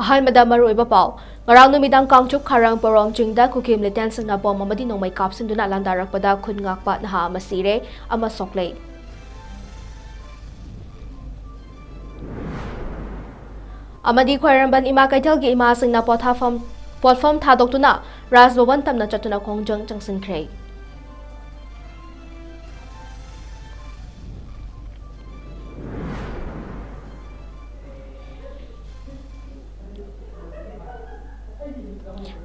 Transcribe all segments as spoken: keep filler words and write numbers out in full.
ꯑꯍꯥꯟꯕꯗ ꯃꯔꯨꯑꯣꯏꯕ ꯄꯥꯎ꯫ ꯉꯔꯥꯡ ꯅꯨꯃꯤꯗꯥꯡ ꯀꯥꯡꯆꯨꯞ ꯈꯥꯔꯪ ꯄꯣꯔꯣꯝ ꯆꯤꯡꯗ ꯀꯨꯀꯤ ꯃꯤꯂꯤꯇꯦꯟꯁꯤꯡꯅ ꯕꯣꯝ ꯑꯃꯗꯤ ꯅꯣꯡꯃꯩ ꯀꯥꯞꯁꯤꯟꯗꯨꯅ ꯂꯥꯟꯗꯥꯔꯛꯄꯗ ꯈꯨꯟ ꯉꯥꯛꯄ ꯅꯍꯥ ꯑꯃ ꯁꯤꯔꯦ ꯑꯃ ꯁꯣꯛꯂꯦ꯫ ꯑꯃꯗꯤ ꯈ꯭ꯋꯥꯏꯔꯝꯕꯟ ꯏꯃꯥ ꯀꯩꯊꯦꯜꯒꯤ ꯏꯃꯥꯁꯤꯡꯅ ꯄꯣꯊꯥꯐꯝ, ꯄꯣꯠꯐꯝ ꯊꯥꯗꯣꯛꯇꯨꯅ ꯔꯥꯖ ꯚꯕꯟ ꯇꯝꯅ ꯆꯠꯇꯨꯅ ꯈꯣꯡꯖꯪ ꯆꯪꯁꯤꯟꯈ꯭ꯔꯦ꯫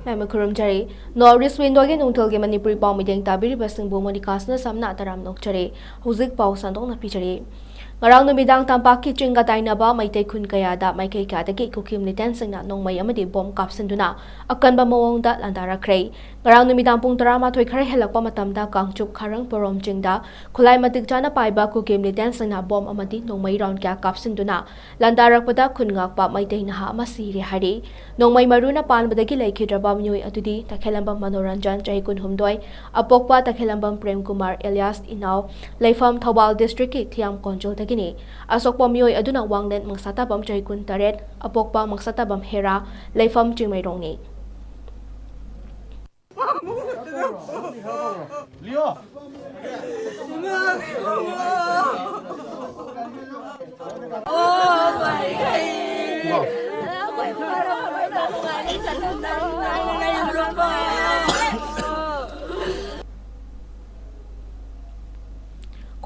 ꯃꯌꯥꯝ ꯈꯨꯔꯨꯝꯖꯔꯤ꯫ North East Window ꯒꯤ ꯅꯨꯡꯊꯤꯜꯒꯤ ꯃꯅꯤꯄꯨꯔꯤ ꯄꯥꯎ ꯃꯤꯠꯌꯦꯡ ꯇꯥꯕꯤꯔꯤꯕꯁꯤꯡꯕꯨ ꯃꯣꯅꯤꯀꯥꯁꯅ ꯁꯝꯅ ꯇꯔꯥꯝꯅ ꯑꯣꯛꯆꯔꯤ꯫ ꯍꯧꯖꯤꯛ ꯄꯥꯎ ꯁꯟꯗꯣꯛꯅ ꯄꯤꯖꯔꯤ꯫ ꯉꯔꯥꯡ ꯅꯨꯃꯤꯗꯥꯡ ꯇꯝꯄꯥꯛꯀꯤ ꯆꯤꯡꯒ ꯇꯥꯏꯅꯕ ꯃꯩꯇꯩ ꯈꯨꯟ ꯀꯌꯥꯗ ꯃꯥꯏꯀꯩ ꯀꯌꯥꯗꯒꯤ ꯀꯨꯀꯤ ꯃꯤꯂꯤꯇꯦꯟꯁꯤꯡꯅ ꯅꯣꯡꯃꯩ ꯑꯃꯗꯤ ꯕꯣꯝ ꯀꯥꯞꯁꯤꯟꯗꯨꯅ ꯑꯀꯟꯕ ꯃꯑꯣꯡꯗ ꯂꯥꯟꯗꯥꯔꯛꯈ꯭ꯔꯦ꯫ ꯉꯔꯥꯡ ꯅꯨꯃꯤꯗꯥꯡ ꯄꯨꯡ ꯇꯔꯥꯃꯥꯊꯣꯏ ꯈꯔ ꯍꯦꯜꯂꯛꯄ ꯃꯇꯝꯗ ꯀꯥꯡꯆꯨꯞ ꯈꯥꯔꯪ ꯄꯣꯔꯣꯝ ꯆꯤꯡꯗ ꯈꯨꯠꯂꯥꯏ ꯃꯇꯤꯛ ꯆꯥꯅ ꯄꯥꯏꯕ ꯀꯨꯀꯤ ꯃꯤꯂꯤꯇꯦꯟꯁꯤꯡꯅ ꯕꯣꯝ ꯑꯃꯗꯤ ꯅꯣꯡꯃꯩ ꯔꯥꯎꯟ ꯀꯌꯥ ꯀꯥꯞꯁꯤꯟꯗꯨꯅ ꯂꯥꯟꯗꯥꯔꯛꯄꯗ ꯈꯨꯟ ꯉꯥꯛꯄ ꯃꯩꯇꯩ ꯅꯍꯥ ꯑꯃ ꯁꯤꯔꯦ ꯍꯥꯏꯔꯤ꯫ ꯅꯣꯡꯃꯩ ꯃꯔꯨꯅ ꯄꯥꯟꯕꯗꯒꯤ ꯂꯩꯈꯤꯗ꯭ꯔꯕ ꯃꯤꯑꯣꯏ ꯑꯗꯨꯗꯤ ꯇꯈꯦꯂꯝꯕꯝ ꯃꯅꯣꯔꯟꯖꯟ, ꯆꯍꯤ ꯀꯨꯟꯍꯨꯝꯗꯣꯏ, ꯑꯄꯣꯛꯄ ꯇꯈꯦꯂꯝꯕꯝ ꯄ꯭ꯔꯦꯝ ꯀꯨꯃꯥꯔ ꯑꯦꯂꯤꯌꯥꯁ ꯏꯅꯥꯎ, ꯂꯩꯐꯝ ꯊꯧꯕꯥꯜ ꯗꯤꯁꯇ꯭ꯔꯤꯛꯀꯤ ꯊꯤꯌꯥꯝ ꯀꯣꯟꯖꯣꯜꯗꯒꯤꯅꯤ꯫ ꯑꯁꯣꯛꯄ ꯃꯤꯑꯣꯏ ꯑꯗꯨꯅ ꯋꯥꯡꯂꯦꯟ ꯃꯪꯁꯥꯇꯥꯕꯝ, ꯆꯍꯤ ꯀꯨꯟꯇꯔꯦꯠ, ꯑꯄꯣꯛꯄ ꯃꯪꯁꯥꯇꯥꯕꯝ ꯍꯦꯔꯥ, ꯂꯩꯐꯝ ꯆꯤꯡꯃꯩꯔꯣꯡꯅꯤ꯫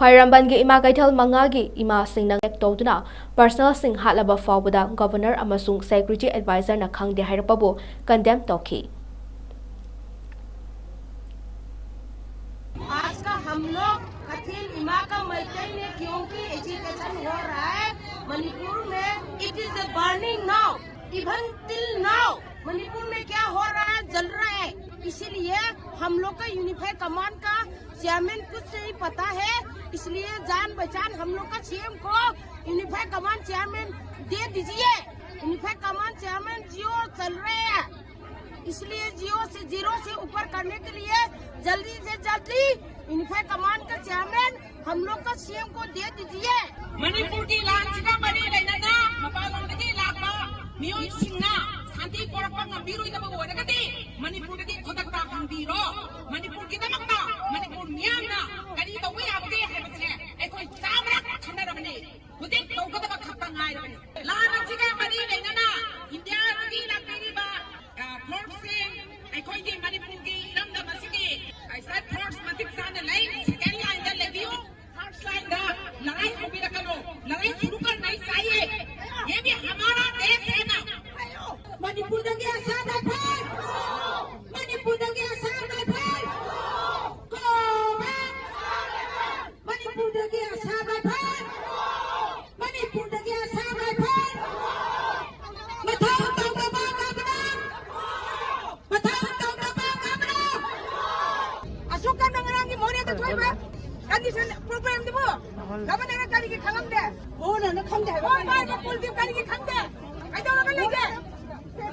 ꯈ꯭ꯋꯥꯏꯔꯝꯕꯟꯒꯤ ꯏꯃꯥ ꯀꯩꯊꯦꯜ ꯃꯉꯥꯒꯤ ꯏꯃꯥꯁꯤꯡꯅ ꯇꯧꯗꯨꯅ personal ꯁꯤꯡ ꯍꯥꯠꯂꯕ ꯐꯥꯎꯕꯗ Governor ꯑꯃꯁꯨꯡ Security Advisor ꯅ ꯈꯪꯗꯦ ꯍꯥꯏꯔꯛꯄꯕꯨ condemn ꯇꯧꯈꯤ꯫ आज का हम लोग कथिन इमा का मैत्री में, क्योंकि एजिटेशन हो रहा है मणिपुर में, it is a burning now, even till now Manipur में क्या हो रहा है, जल रहा है। इसीलिए हम लोग का यूनिफाइड कमांड का चेयरमैन कुछ नहीं पता है, इसलिए जान पहचान हम लोग का सीएम को यूनिफाइड कमांड चेयरमैन दे दीजिए। यूनिफाइड कमांड चेयरमैन जियो चल रहे हैं, इसलिए जियो से, जीरो से ऊपर करने के लिए जल्दी से जल्दी यूनिफाइड कमांड का चेयरमैन हम लोग का सीएम को दे दीजिए। ꯃꯅꯤꯄꯨꯔꯒꯤ ꯂꯥꯟꯁꯤꯅ ꯃꯔꯤ ꯂꯩꯅꯅ ꯃꯄꯥꯟ ꯂꯝꯗꯒꯤ ꯂꯥꯛꯄ ꯃꯤꯑꯣꯏꯁꯤꯡꯅ ꯉꯝꯕꯤꯔꯣꯏꯗꯕ ꯑꯣꯏꯔꯒꯗꯤ ꯃꯅꯤꯄꯨꯔꯗꯒꯤ ꯈꯨꯗꯛꯇ ꯍꯟꯕꯤꯔꯣ꯫ ꯃꯅꯤꯄꯨꯔꯒꯤꯗꯃꯛꯇ ꯃꯅꯤꯄꯨꯔ ꯃꯤꯌꯥꯝꯅ ꯀꯔꯤ ꯇꯧꯕ ꯌꯥꯕꯒꯦ ꯍꯥꯏꯕꯁꯦ ꯑꯩꯈꯣꯏ ꯆꯥꯝꯃꯔꯛ ꯈꯟꯅꯔꯕꯅꯤ꯫ ꯍꯧꯖꯤꯛ ꯇꯧꯒꯗꯕ ꯈꯛꯇ ꯉꯥꯏꯔꯕꯅꯤ꯫ ꯂꯥꯟ ꯑꯁꯤꯒ ꯃꯔꯤ ꯂꯩꯅꯅ ꯏꯟꯗꯤꯌꯥꯗꯒꯤ ꯂꯥꯛꯄꯤꯔꯤꯕ, ꯑ, ꯐꯣꯔꯁꯁꯤꯡ ꯑꯩꯈꯣꯏꯒꯤ ꯃꯅꯤꯄꯨꯔꯒꯤ ꯏꯔꯝꯗꯝ ꯑꯁꯤꯒꯤ, ꯑ, ꯐꯣꯔꯁ ꯃꯇꯤꯛ ꯆꯥꯅ ꯂꯩ꯫ ꯁꯦꯀꯦꯟ ꯂꯥꯏꯟꯗ ꯂꯩꯕꯤꯌꯨ꯫ ꯐꯥꯔꯁ ꯂꯥꯏꯟꯗ ꯂꯔꯥꯏ ꯍꯧꯕꯤꯔꯛꯀꯅꯨ꯫ ꯂꯔꯥꯏ ꯁꯨꯔꯨ ꯀꯔ ꯅꯍꯤ ꯆꯥꯍꯤꯌꯦ꯫ ꯌꯦ ꯚꯤ ꯍꯃꯥꯔꯥ ꯗꯦꯁ ꯍꯦ ꯅꯥ꯫ ꯃꯅꯤꯄꯨꯔꯗꯒꯤ ꯑꯁꯥꯝ ꯔꯥꯏꯐꯜ! ꯃꯅꯤꯄꯨꯔꯗꯒꯤ ꯑꯁꯥꯝ ꯔꯥꯏꯐꯜ! GO bag! ꯃꯅꯤꯄꯨꯔꯗꯒꯤ ꯑꯁꯥꯝ ꯔꯥꯏꯐꯜ! ꯃꯅꯤꯄꯨꯔꯗꯒꯤ ꯑꯁꯥꯝ ꯔꯥꯏꯐꯜ! ꯃꯊꯧ ꯇꯧꯗꯕ ꯒꯚꯔꯅꯔ! ꯃꯊꯧ ꯇꯧꯗꯕ ꯒꯚꯔꯅꯔ! ꯑꯁꯨꯛ ꯀꯟꯅ ꯉꯔꯥꯡꯒꯤ ꯃꯣꯔꯦꯗ ꯊꯣꯛꯏꯕ ꯀꯟꯗꯤꯁꯟ ꯄ꯭ꯔꯣꯕ꯭ꯂꯦꯝꯗꯨꯕꯨ ꯒꯚꯔꯅꯔꯅ ꯀꯔꯤꯒꯤ ꯈꯪꯂꯝꯗꯦ? ꯃꯣꯏ ꯃꯥꯏꯕ ꯀꯨꯜꯗꯤꯞ ꯀꯔꯤꯒꯤ ꯈꯪꯗꯦ? ꯀꯩꯗꯧꯔꯒ ꯂꯩꯒꯦ?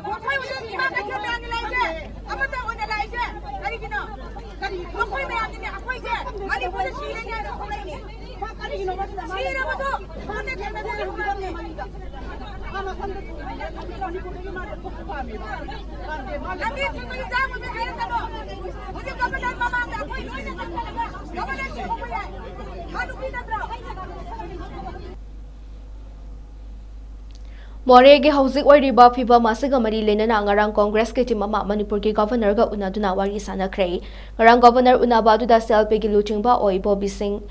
ꯃꯈꯣꯏ ꯍꯧꯖꯤꯛ ꯏꯃꯥ ꯀꯩꯊꯦꯜ ꯃꯌꯥꯝꯒꯤ ꯂꯥꯛꯏꯁꯦ, ꯑꯃꯠꯇ ꯑꯣꯏꯅ ꯂꯥꯛꯏꯁꯦ ꯀꯔꯤꯒꯤꯅꯣ? ꯃꯈꯣꯏ ꯃꯌꯥꯝꯅꯤꯅꯦ ꯑꯩꯈꯣꯏꯁꯦ ꯃꯅꯤꯄꯨꯔꯗ ꯁꯤꯔꯅꯤ ꯍꯥꯏꯅ ꯊꯣꯛꯂꯛꯏꯅꯦ꯫ ꯁꯤꯔꯕꯗꯣ ꯃꯣꯏꯅ ꯊꯦꯡꯅꯗꯅ ꯍꯧꯒꯗꯕꯅꯦ꯫ ꯂꯝꯕꯤ ꯊꯤꯡꯕꯒꯤ ꯆꯥꯡ ꯑꯣꯏꯕ ꯍꯥꯏꯔꯛꯀꯅꯣ꯫ ꯍꯧꯖꯤꯛ ꯒꯚꯔꯅꯔ ꯃꯃꯥꯡꯗ ꯑꯩꯈꯣꯏ ꯂꯣꯏꯅ ꯆꯪꯗꯅ ꯒꯚꯔꯅꯔ ꯁꯤꯍꯧꯕ ꯌꯥꯏ꯫ ꯃꯥ ꯅꯨꯄꯤ ꯅꯠꯇ꯭ꯔꯣ? ꯃꯣꯔꯦꯒꯤ ꯍꯧꯖꯤꯛ ꯑꯣꯏꯔꯤꯕ ꯐꯤꯕꯝ ꯑꯁꯤꯒ ꯃꯔꯤ ꯂꯩꯅꯅ ꯉꯔꯥꯡ ꯀꯣꯡꯒ꯭ꯔꯦꯁꯀꯤ ꯇꯤꯝ ꯑꯃ ꯃꯅꯤꯄꯨꯔꯒꯤ ꯒꯚꯔꯅꯔꯒ ꯎꯅꯗꯨꯅ ꯋꯥꯔꯤ ꯁꯥꯟꯅꯈ꯭ꯔꯦ꯫ ꯉꯔꯥꯡ ꯒꯚꯔꯅꯔ ꯎꯅꯕ ꯑꯗꯨꯗ ꯁꯤ ꯑꯦꯜ ꯄꯤꯒꯤ ꯂꯨꯆꯤꯡꯕ ꯑꯣ ꯏꯕꯣꯕꯤ ꯁꯤꯡ,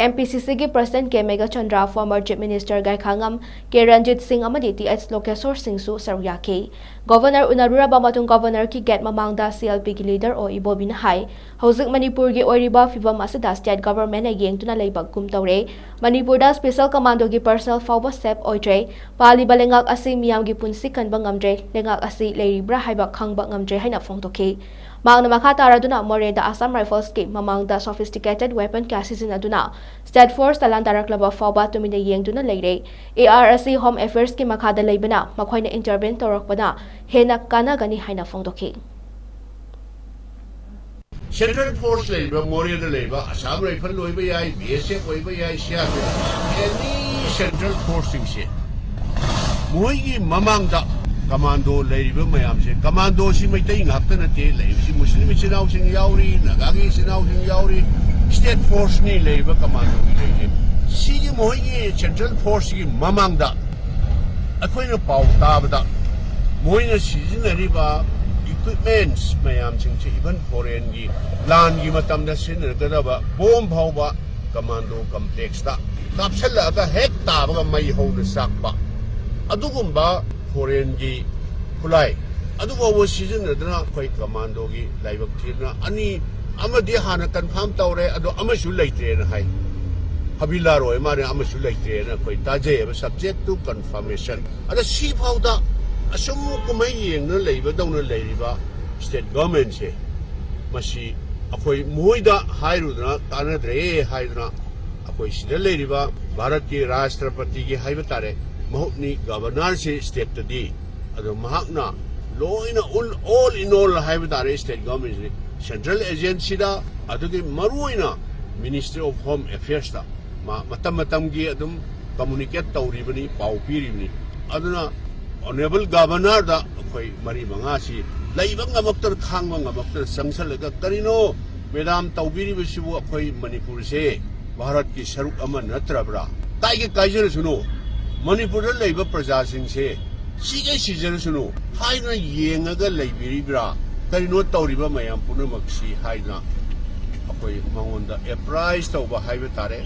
ꯑꯦꯝ ꯄꯤ ꯁꯤ ꯁꯤꯒꯤ ꯄ꯭ꯔꯁꯤꯗꯦꯟꯠ ꯀꯦ ꯃꯦꯘꯆꯟꯗ꯭ꯔ, ꯐꯣꯔꯃꯔ ꯆꯤꯐ ꯃꯤꯅꯤꯁꯇꯔ ꯒꯥꯏꯈꯥꯉꯝ ꯀꯦ ꯔꯟꯖꯤꯠ ꯁꯤꯡ ꯑꯃꯗꯤ ꯇꯤ ꯑꯩꯆ ꯂꯣꯀꯦꯁꯣꯔ ꯁꯤꯡꯁꯨ ꯁꯔꯨꯛ ꯌꯥꯈꯤ꯫ ꯒꯚꯔꯅꯔ ꯎꯅꯔꯨꯔꯕ ꯃꯇꯨꯡ ꯒꯚꯔꯅꯔꯒꯤ ꯒꯦꯠ ꯃꯃꯥꯡꯗ ꯁꯤ ꯑꯦꯜ ꯄꯤꯒꯤ ꯂꯤꯗꯔ ꯑꯣ ꯏꯕꯣꯕꯤꯅ ꯍꯥꯏ, ꯍꯧꯖꯤꯛ ꯃꯅꯤꯄꯨꯔꯒꯤ ꯑꯣꯏꯔꯤꯕ ꯐꯤꯕꯝ ꯑꯁꯤꯗ ꯁ꯭ꯇꯦꯠ ꯒꯚꯔꯟꯃꯦꯟꯠꯅ ꯌꯦꯡꯗꯨꯅ ꯂꯩꯕꯒꯨꯝ ꯇꯧꯔꯦ꯫ ꯃꯅꯤꯄꯨꯔꯗ ꯁ꯭ꯄꯦꯁꯦꯜ ꯀꯃꯥꯟꯗꯣꯒꯤ ꯄꯔꯁꯅꯦꯜ ꯐꯥꯎꯕ ꯁꯦꯐ ꯑꯣꯏꯗ꯭ꯔꯦ꯫ ꯄꯥꯜꯂꯤꯕ ꯂꯩꯉꯥꯛ ꯑꯁꯤ ꯃꯤꯌꯥꯝꯒꯤ ꯄꯨꯟꯁꯤ ꯀꯟꯕ ꯉꯝꯗ꯭ꯔꯦ꯫ ꯂꯩꯉꯥꯛ ꯑꯁꯤ ꯂꯩꯔꯤꯕ꯭ꯔꯥ ꯍꯥꯏꯕ ꯈꯪꯕ ꯉꯝꯗ꯭ꯔꯦ ꯍꯥꯏꯅ ꯐꯣꯡꯗꯣꯛꯈꯤ꯫ ꯃꯍꯥꯛꯅ ꯃꯈꯥ ꯇꯥꯔꯗꯨꯅ ꯃꯣꯔꯦꯗ ꯑꯁꯥꯝ ꯔꯥꯏꯐꯜꯁꯀꯤ ꯃꯃꯥꯡꯗ ꯁꯣꯐꯤꯁꯇꯤꯀꯦꯇꯦꯗ ꯋꯦꯄꯟ ꯀꯌꯥ ꯁꯤꯖꯤꯟꯅꯗꯨꯅ ꯁ꯭ꯇꯦꯠ ꯐꯣꯔꯁꯇ ꯂꯥꯟꯗꯥꯔꯛꯂꯕ ꯐꯥꯎꯕ ꯇꯨꯃꯤꯟꯅ ꯌꯦꯡꯗꯨꯅ ꯂꯩꯔꯦ꯫ ꯑꯦ ꯑꯥꯔ ꯑꯁꯤ ꯍꯣꯝ ꯑꯦꯐꯤꯌꯔꯁꯀꯤ ꯃꯈꯥꯗ ꯂꯩꯕꯅ ꯃꯈꯣꯏꯅ ꯏꯟꯇꯔꯚꯦꯟ ꯇꯧꯔꯛꯄꯅ ꯍꯦꯟꯅ ꯀꯥꯟꯅꯒꯅꯤ ꯍꯥꯏꯅ ꯐꯣꯡꯗꯣꯛꯈꯤ꯫ ꯁꯦꯟꯇ꯭ꯔꯦꯜ ꯐꯣꯔꯁ ꯂꯩꯔꯤꯕ ꯃꯣꯔꯦꯗ ꯂꯩꯕ ꯑꯁꯥꯝ ꯔꯥꯏꯐꯜ ꯑꯣꯏꯕ ꯌꯥꯏ, ꯕꯤ ꯑꯦꯁ ꯑꯦꯐ ꯑꯣꯏꯕ ꯌꯥꯏ, ꯁꯤ ꯑꯥꯔ ꯄꯤ ꯑꯦꯐ, ꯑꯦꯅꯤ ꯁꯦꯟꯇ꯭ꯔꯦꯜ ꯐꯣꯔꯁꯁꯤꯡꯁꯦ ꯃꯣꯏꯒꯤ ꯃꯃꯥꯡꯗ ꯀꯃꯥꯟꯗꯣ ꯂꯩꯔꯤꯕ ꯃꯌꯥꯝꯁꯦ, ꯀꯃꯥꯟꯗꯣꯁꯤ ꯃꯩꯇꯩ ꯉꯥꯛꯇ ꯅꯠꯇꯦ ꯂꯩꯔꯤꯕꯁꯤ, ꯃꯨꯁꯂꯤꯝ ꯏꯆꯤꯟ ꯏꯅꯥꯎꯁꯤꯡ ꯌꯥꯎꯔꯤ, ꯅꯥꯒꯥꯒꯤ ꯏꯆꯤꯟ ꯏꯅꯥꯎꯁꯤꯡ ꯌꯥꯎꯔꯤ, ꯁ꯭ꯇꯦꯠ ꯐꯣꯔꯁꯅꯤ ꯂꯩꯔꯤꯕ ꯀꯃꯥꯟꯗꯣꯒꯤ ꯂꯩꯔꯤꯁꯦ꯫ ꯁꯤꯒꯤ ꯃꯈꯣꯏꯒꯤ ꯁꯦꯟꯇ꯭ꯔꯦꯜ ꯐꯣꯔꯁꯀꯤ ꯃꯃꯥꯡꯗ ꯑꯩꯈꯣꯏꯅ ꯄꯥꯎ ꯇꯥꯕꯗ ꯃꯣꯏꯅ ꯁꯤꯖꯤꯟꯅꯔꯤꯕ ꯏꯀ꯭ꯋꯤꯞꯃꯦꯟꯁ ꯃꯌꯥꯝꯁꯤꯡꯁꯦ, ꯏꯚꯟ ꯐꯣꯔꯦꯟꯒꯤ ꯂꯥꯟꯒꯤ ꯃꯇꯝꯗ ꯁꯤꯖꯤꯟꯅꯒꯗꯕ ꯕꯣꯝ ꯐꯥꯎꯕ ꯀꯃꯥꯟꯗꯣ ꯀꯝꯄ꯭ꯂꯦꯛꯁꯇ ꯀꯥꯞꯁꯤꯜꯂꯛꯑꯒ ꯍꯦꯛ ꯇꯥꯕꯒ ꯃꯩ ꯍꯧꯅ ꯆꯥꯛꯄ, ꯑꯗꯨꯒꯨꯝꯕ ꯐꯣꯔꯦꯟꯒꯤ ꯈꯨꯠꯂꯥꯏ ꯑꯗꯨꯐꯥꯎꯕ ꯁꯤꯖꯤꯟꯅꯗꯅ ꯑꯩꯈꯣꯏ ꯀꯃꯥꯟꯗꯣꯒꯤ ꯂꯥꯏꯕꯛ ꯊꯤꯗꯅ ꯑꯅꯤ, ꯑꯃꯗꯤ ꯍꯥꯟꯅ ꯀꯟꯐꯥꯔꯝ ꯇꯧꯔꯦ, ꯑꯗꯣ ꯑꯃꯁꯨ ꯂꯩꯇ꯭ꯔꯦꯅ ꯍꯥꯏ꯫ ꯍꯕꯤꯂꯥꯔ ꯑꯣꯏ ꯃꯥꯅꯦ, ꯑꯃꯁꯨ ꯂꯩꯇ꯭ꯔꯦꯅ ꯑꯩꯈꯣꯏ ꯇꯥꯖꯩꯑꯕ, subject to confirmation꯫ ꯑꯗ ꯁꯤꯐꯥꯎꯗ ꯑꯁꯨꯝ ꯀꯨꯝꯍꯩ ꯌꯦꯡꯗꯨꯅ ꯂꯩꯕꯗꯧꯅ ꯂꯩꯔꯤꯕ ꯁ꯭ꯇꯦꯠ ꯒꯚꯔꯟꯃꯦꯟꯁꯦ, ꯃꯁꯤ ꯑꯩꯈꯣꯏ ꯃꯣꯏꯗ ꯍꯥꯏꯔꯨꯗꯅ ꯀꯥꯟꯅꯗ꯭ꯔꯦ ꯍꯥꯏꯗꯨꯅ ꯑꯩꯈꯣꯏ ꯁꯤꯗ ꯂꯩꯔꯤꯕ ꯚꯥꯔꯠꯀꯤ ꯔꯥꯁꯇ꯭ꯔꯄꯇꯤꯒꯤ ꯍꯥꯏꯕ ꯇꯥꯔꯦ, ꯃꯍꯨꯠꯅꯤ ꯒꯚꯔꯅꯔꯁꯤ ꯁ꯭ꯇꯦꯠꯇꯗꯤ, ꯑꯗꯣ ꯃꯍꯥꯛꯅ ꯂꯣꯏꯅ all, all in all ꯍꯥꯏꯕ ꯇꯥꯔꯦ, ꯁ꯭ꯇꯦꯠ ꯒꯚꯔꯟꯃꯦꯟꯁꯤ ꯁꯦꯟꯇ꯭ꯔꯦꯜ ꯑꯦꯖꯦꯟꯁꯤꯗ, ꯑꯗꯨꯒꯤ ꯃꯔꯨꯑꯣꯏꯅ ꯃꯤꯅꯤꯁꯇ꯭ꯔꯤ ꯑꯣꯐ ꯍꯣꯝ ꯑꯦꯐꯤꯌꯔꯁꯇ ꯃꯥ ꯃꯇꯝ ꯃꯇꯝꯒꯤ ꯑꯗꯨꯝ ꯀꯝꯃꯨꯅꯤꯀꯦꯠ ꯇꯧꯔꯤꯕꯅꯤ, ꯄꯥꯎ ꯄꯤꯔꯤꯕꯅꯤ꯫ ꯑꯗꯨꯅ ꯑꯣꯅꯔꯦꯕꯜ ꯒꯚꯔꯅꯔꯗ ꯑꯩꯈꯣꯏ ꯃꯔꯤ ꯃꯉꯥꯁꯤ ꯂꯩꯕ ꯉꯝꯃꯛꯇꯅ, ꯈꯥꯡꯕ ꯉꯝꯃꯛꯇꯅ ꯆꯪꯁꯜꯂꯒ, "ꯀꯔꯤꯅꯣ ꯃꯦꯗꯥꯝ ꯇꯧꯕꯤꯔꯤꯕꯁꯤꯕꯨ? ꯑꯩꯈꯣꯏ ꯃꯅꯤꯄꯨꯔꯁꯦ ꯚꯥꯔꯠꯀꯤ ꯁꯔꯨꯛ ꯑꯃ ꯅꯠꯇ꯭ꯔꯕ꯭ꯔꯥ? ꯀꯥꯏꯒꯦ ꯀꯥꯏꯖꯔꯁꯅꯨ, ꯃꯅꯤꯄꯨꯔꯗ ꯂꯩꯕ ꯄ꯭ꯔꯖꯥꯁꯤꯡꯁꯦ ꯁꯤꯒꯦ ꯁꯤꯖꯔꯁꯅꯨ" ꯍꯥꯏꯗꯨꯅ ꯌꯦꯡꯉꯒ ꯂꯩꯕꯤꯔꯤꯕ꯭ꯔꯥ? ꯀꯔꯤꯅꯣ ꯇꯧꯔꯤꯕ ꯃꯌꯥꯝ ꯄꯨꯝꯅꯃꯛꯁꯤ ꯍꯥꯏꯗꯅ ꯑꯩꯈꯣꯏ ꯃꯉꯣꯟꯗ ꯑꯦꯄ꯭ꯔꯥꯏꯁ ꯇꯧꯕ ꯍꯥꯏꯕ ꯇꯥꯔꯦ꯫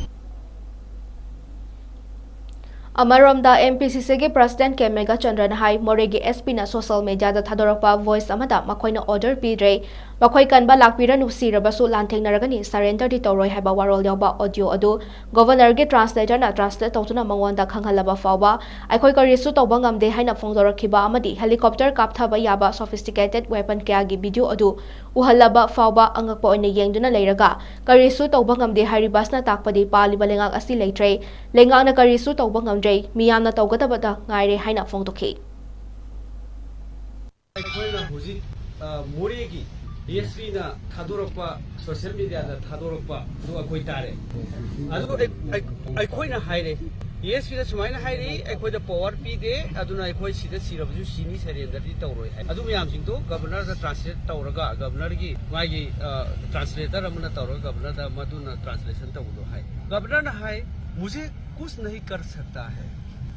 ꯑꯃꯔꯣꯝꯗ, ꯑꯦꯝ ꯄꯤ ꯁꯤ ꯁꯤꯒꯤ ꯄ꯭ꯔꯁꯤꯗꯦꯟꯠ ꯀꯦ ꯃꯦꯘꯆꯟꯗ꯭ꯔꯅ ꯍꯥꯏ, ꯃꯣꯔꯦꯒꯤ ꯑꯦꯁ ꯄꯤꯅ ꯁꯣꯁꯤꯌꯦꯜ ꯃꯤꯗꯤꯌꯥꯗ ꯊꯥꯗꯣꯔꯛꯄ ꯚꯣꯏꯁ ꯑꯃꯗ ꯃꯈꯣꯏꯅ ꯑꯣꯔꯗꯔ ꯄꯤꯗ꯭ꯔꯦ, ꯃꯈꯣꯏ ꯀꯟꯕ ꯂꯥꯛꯄꯤꯔꯅꯨ, ꯁꯤꯔꯕꯁꯨ ꯂꯥꯟꯊꯦꯡꯅꯔꯒꯅꯤ, ꯁꯔꯦꯟꯗꯔꯗꯤ ꯇꯧꯔꯣꯏ ꯍꯥꯏꯕ ꯋꯥꯔꯣꯜ ꯌꯥꯎꯕ ꯑꯣꯗꯤꯑꯣ ꯑꯗꯨ ꯒꯣꯚꯔꯅꯔꯒꯤ ꯇ꯭ꯔꯥꯟꯁꯂꯦꯇꯔꯅ ꯇ꯭ꯔꯥꯟꯁꯂꯦꯠ ꯇꯧꯗꯨꯅ ꯃꯉꯣꯟꯗ ꯈꯪꯍꯜꯂꯕ ꯐꯥꯎꯕ ꯑꯩꯈꯣꯏ ꯀꯔꯤꯁꯨ ꯇꯧꯕ ꯉꯝꯗꯦ ꯍꯥꯏꯅ ꯐꯣꯡꯗꯣꯔꯛꯈꯤꯕ ꯑꯃꯗꯤ ꯍꯦꯂꯤꯀꯣꯞꯇꯔ ꯀꯥꯞꯊꯕ ꯌꯥꯕ ꯁꯣꯐꯤꯁꯇꯤꯀꯦꯇꯦꯗ ꯋꯦꯄꯟ ꯀꯌꯥꯒꯤ ꯚꯤꯗꯤꯑꯣ ꯑꯗꯨ ꯎꯍꯜꯂꯕ ꯐꯥꯎꯕ ꯑꯉꯛꯄ ꯑꯣꯏꯅ ꯌꯦꯡꯗꯨꯅ ꯂꯩꯔꯒ ꯀꯔꯤꯁꯨ ꯇꯧꯕ ꯉꯝꯗꯦ ꯍꯥꯏꯔꯤꯕ ꯑꯁꯤꯅ ꯇꯥꯛꯄꯗꯤ ꯄꯥꯜꯂꯤꯕ ꯂꯩꯉꯥꯛ ꯑꯁꯤ ꯂꯩꯇ꯭ꯔꯦ, ꯂꯩꯉꯥꯛꯅ ꯀꯔꯤꯁꯨ ꯇꯧꯕ ꯉꯝꯗ꯭ꯔꯦ, ꯃꯤꯌꯥꯝꯅ ꯇꯧꯒꯗꯕꯗ ꯉꯥꯏꯔꯦ ꯍꯥꯏꯅ ꯐꯣꯡꯗꯣꯛꯈꯤ꯫ ꯑꯩꯈꯣꯏꯅ ꯍꯧꯖꯤꯛ, ꯑ, ꯃꯣꯔꯦꯒꯤ ꯗꯤ ꯑꯦꯁ ꯄꯤꯅ ꯊꯥꯗꯣꯔꯛꯄ, ꯁꯣꯁꯤꯌꯦꯜ ꯃꯦꯗꯤꯌꯥꯗ ꯊꯥꯗꯣꯔꯛꯄ ꯑꯗꯨ ꯑꯩꯈꯣꯏ ꯇꯥꯔꯦ꯫ ꯑꯗꯨ ꯑꯩ- ꯑꯩ- ꯑꯩꯈꯣꯏꯅ ꯍꯥꯏꯔꯦ, ꯗꯤ ꯑꯦꯁ ꯄꯤꯅ ꯁꯨꯃꯥꯏꯅ ꯍꯥꯏꯔꯤ, "ꯑꯩꯈꯣꯏꯗ ꯄꯋꯥꯔ ꯄꯤꯗꯦ, ꯑꯗꯨꯅ ꯑꯩꯈꯣꯏ ꯁꯤꯗ ꯁꯤꯔꯕꯁꯨ ꯁꯤꯅꯤ, ꯁꯔꯦꯟꯗꯔꯗꯤ ꯇꯧꯔꯣꯏ" ꯍꯥꯏ꯫ ꯑꯗꯨ ꯃꯌꯥꯝꯁꯤꯡꯗꯣ ꯒꯕꯔꯅꯔꯗ ꯇ꯭ꯔꯥꯟꯁꯂꯦꯠ ꯇꯧꯔꯒ, ꯒꯕꯔꯅꯔꯒꯤ ꯃꯥꯒꯤ, ꯑ, ꯇ꯭ꯔꯥꯟꯁꯂꯦꯇꯔ ꯑꯃꯅ ꯇꯧꯔꯒ ꯒꯕꯔꯅꯔꯗ ꯃꯗꯨꯅ ꯇ꯭ꯔꯥꯟꯁꯂꯦꯁꯟ ꯇꯧꯕꯗꯣ ꯍꯥꯏ꯫ ꯒꯕꯔꯅꯔꯅ ꯍꯥꯏ, "ꯃꯨꯖꯦ ꯀꯨꯁ ꯅꯍꯤ ꯀꯔ ꯁꯛꯇꯥ ꯍꯥꯏ"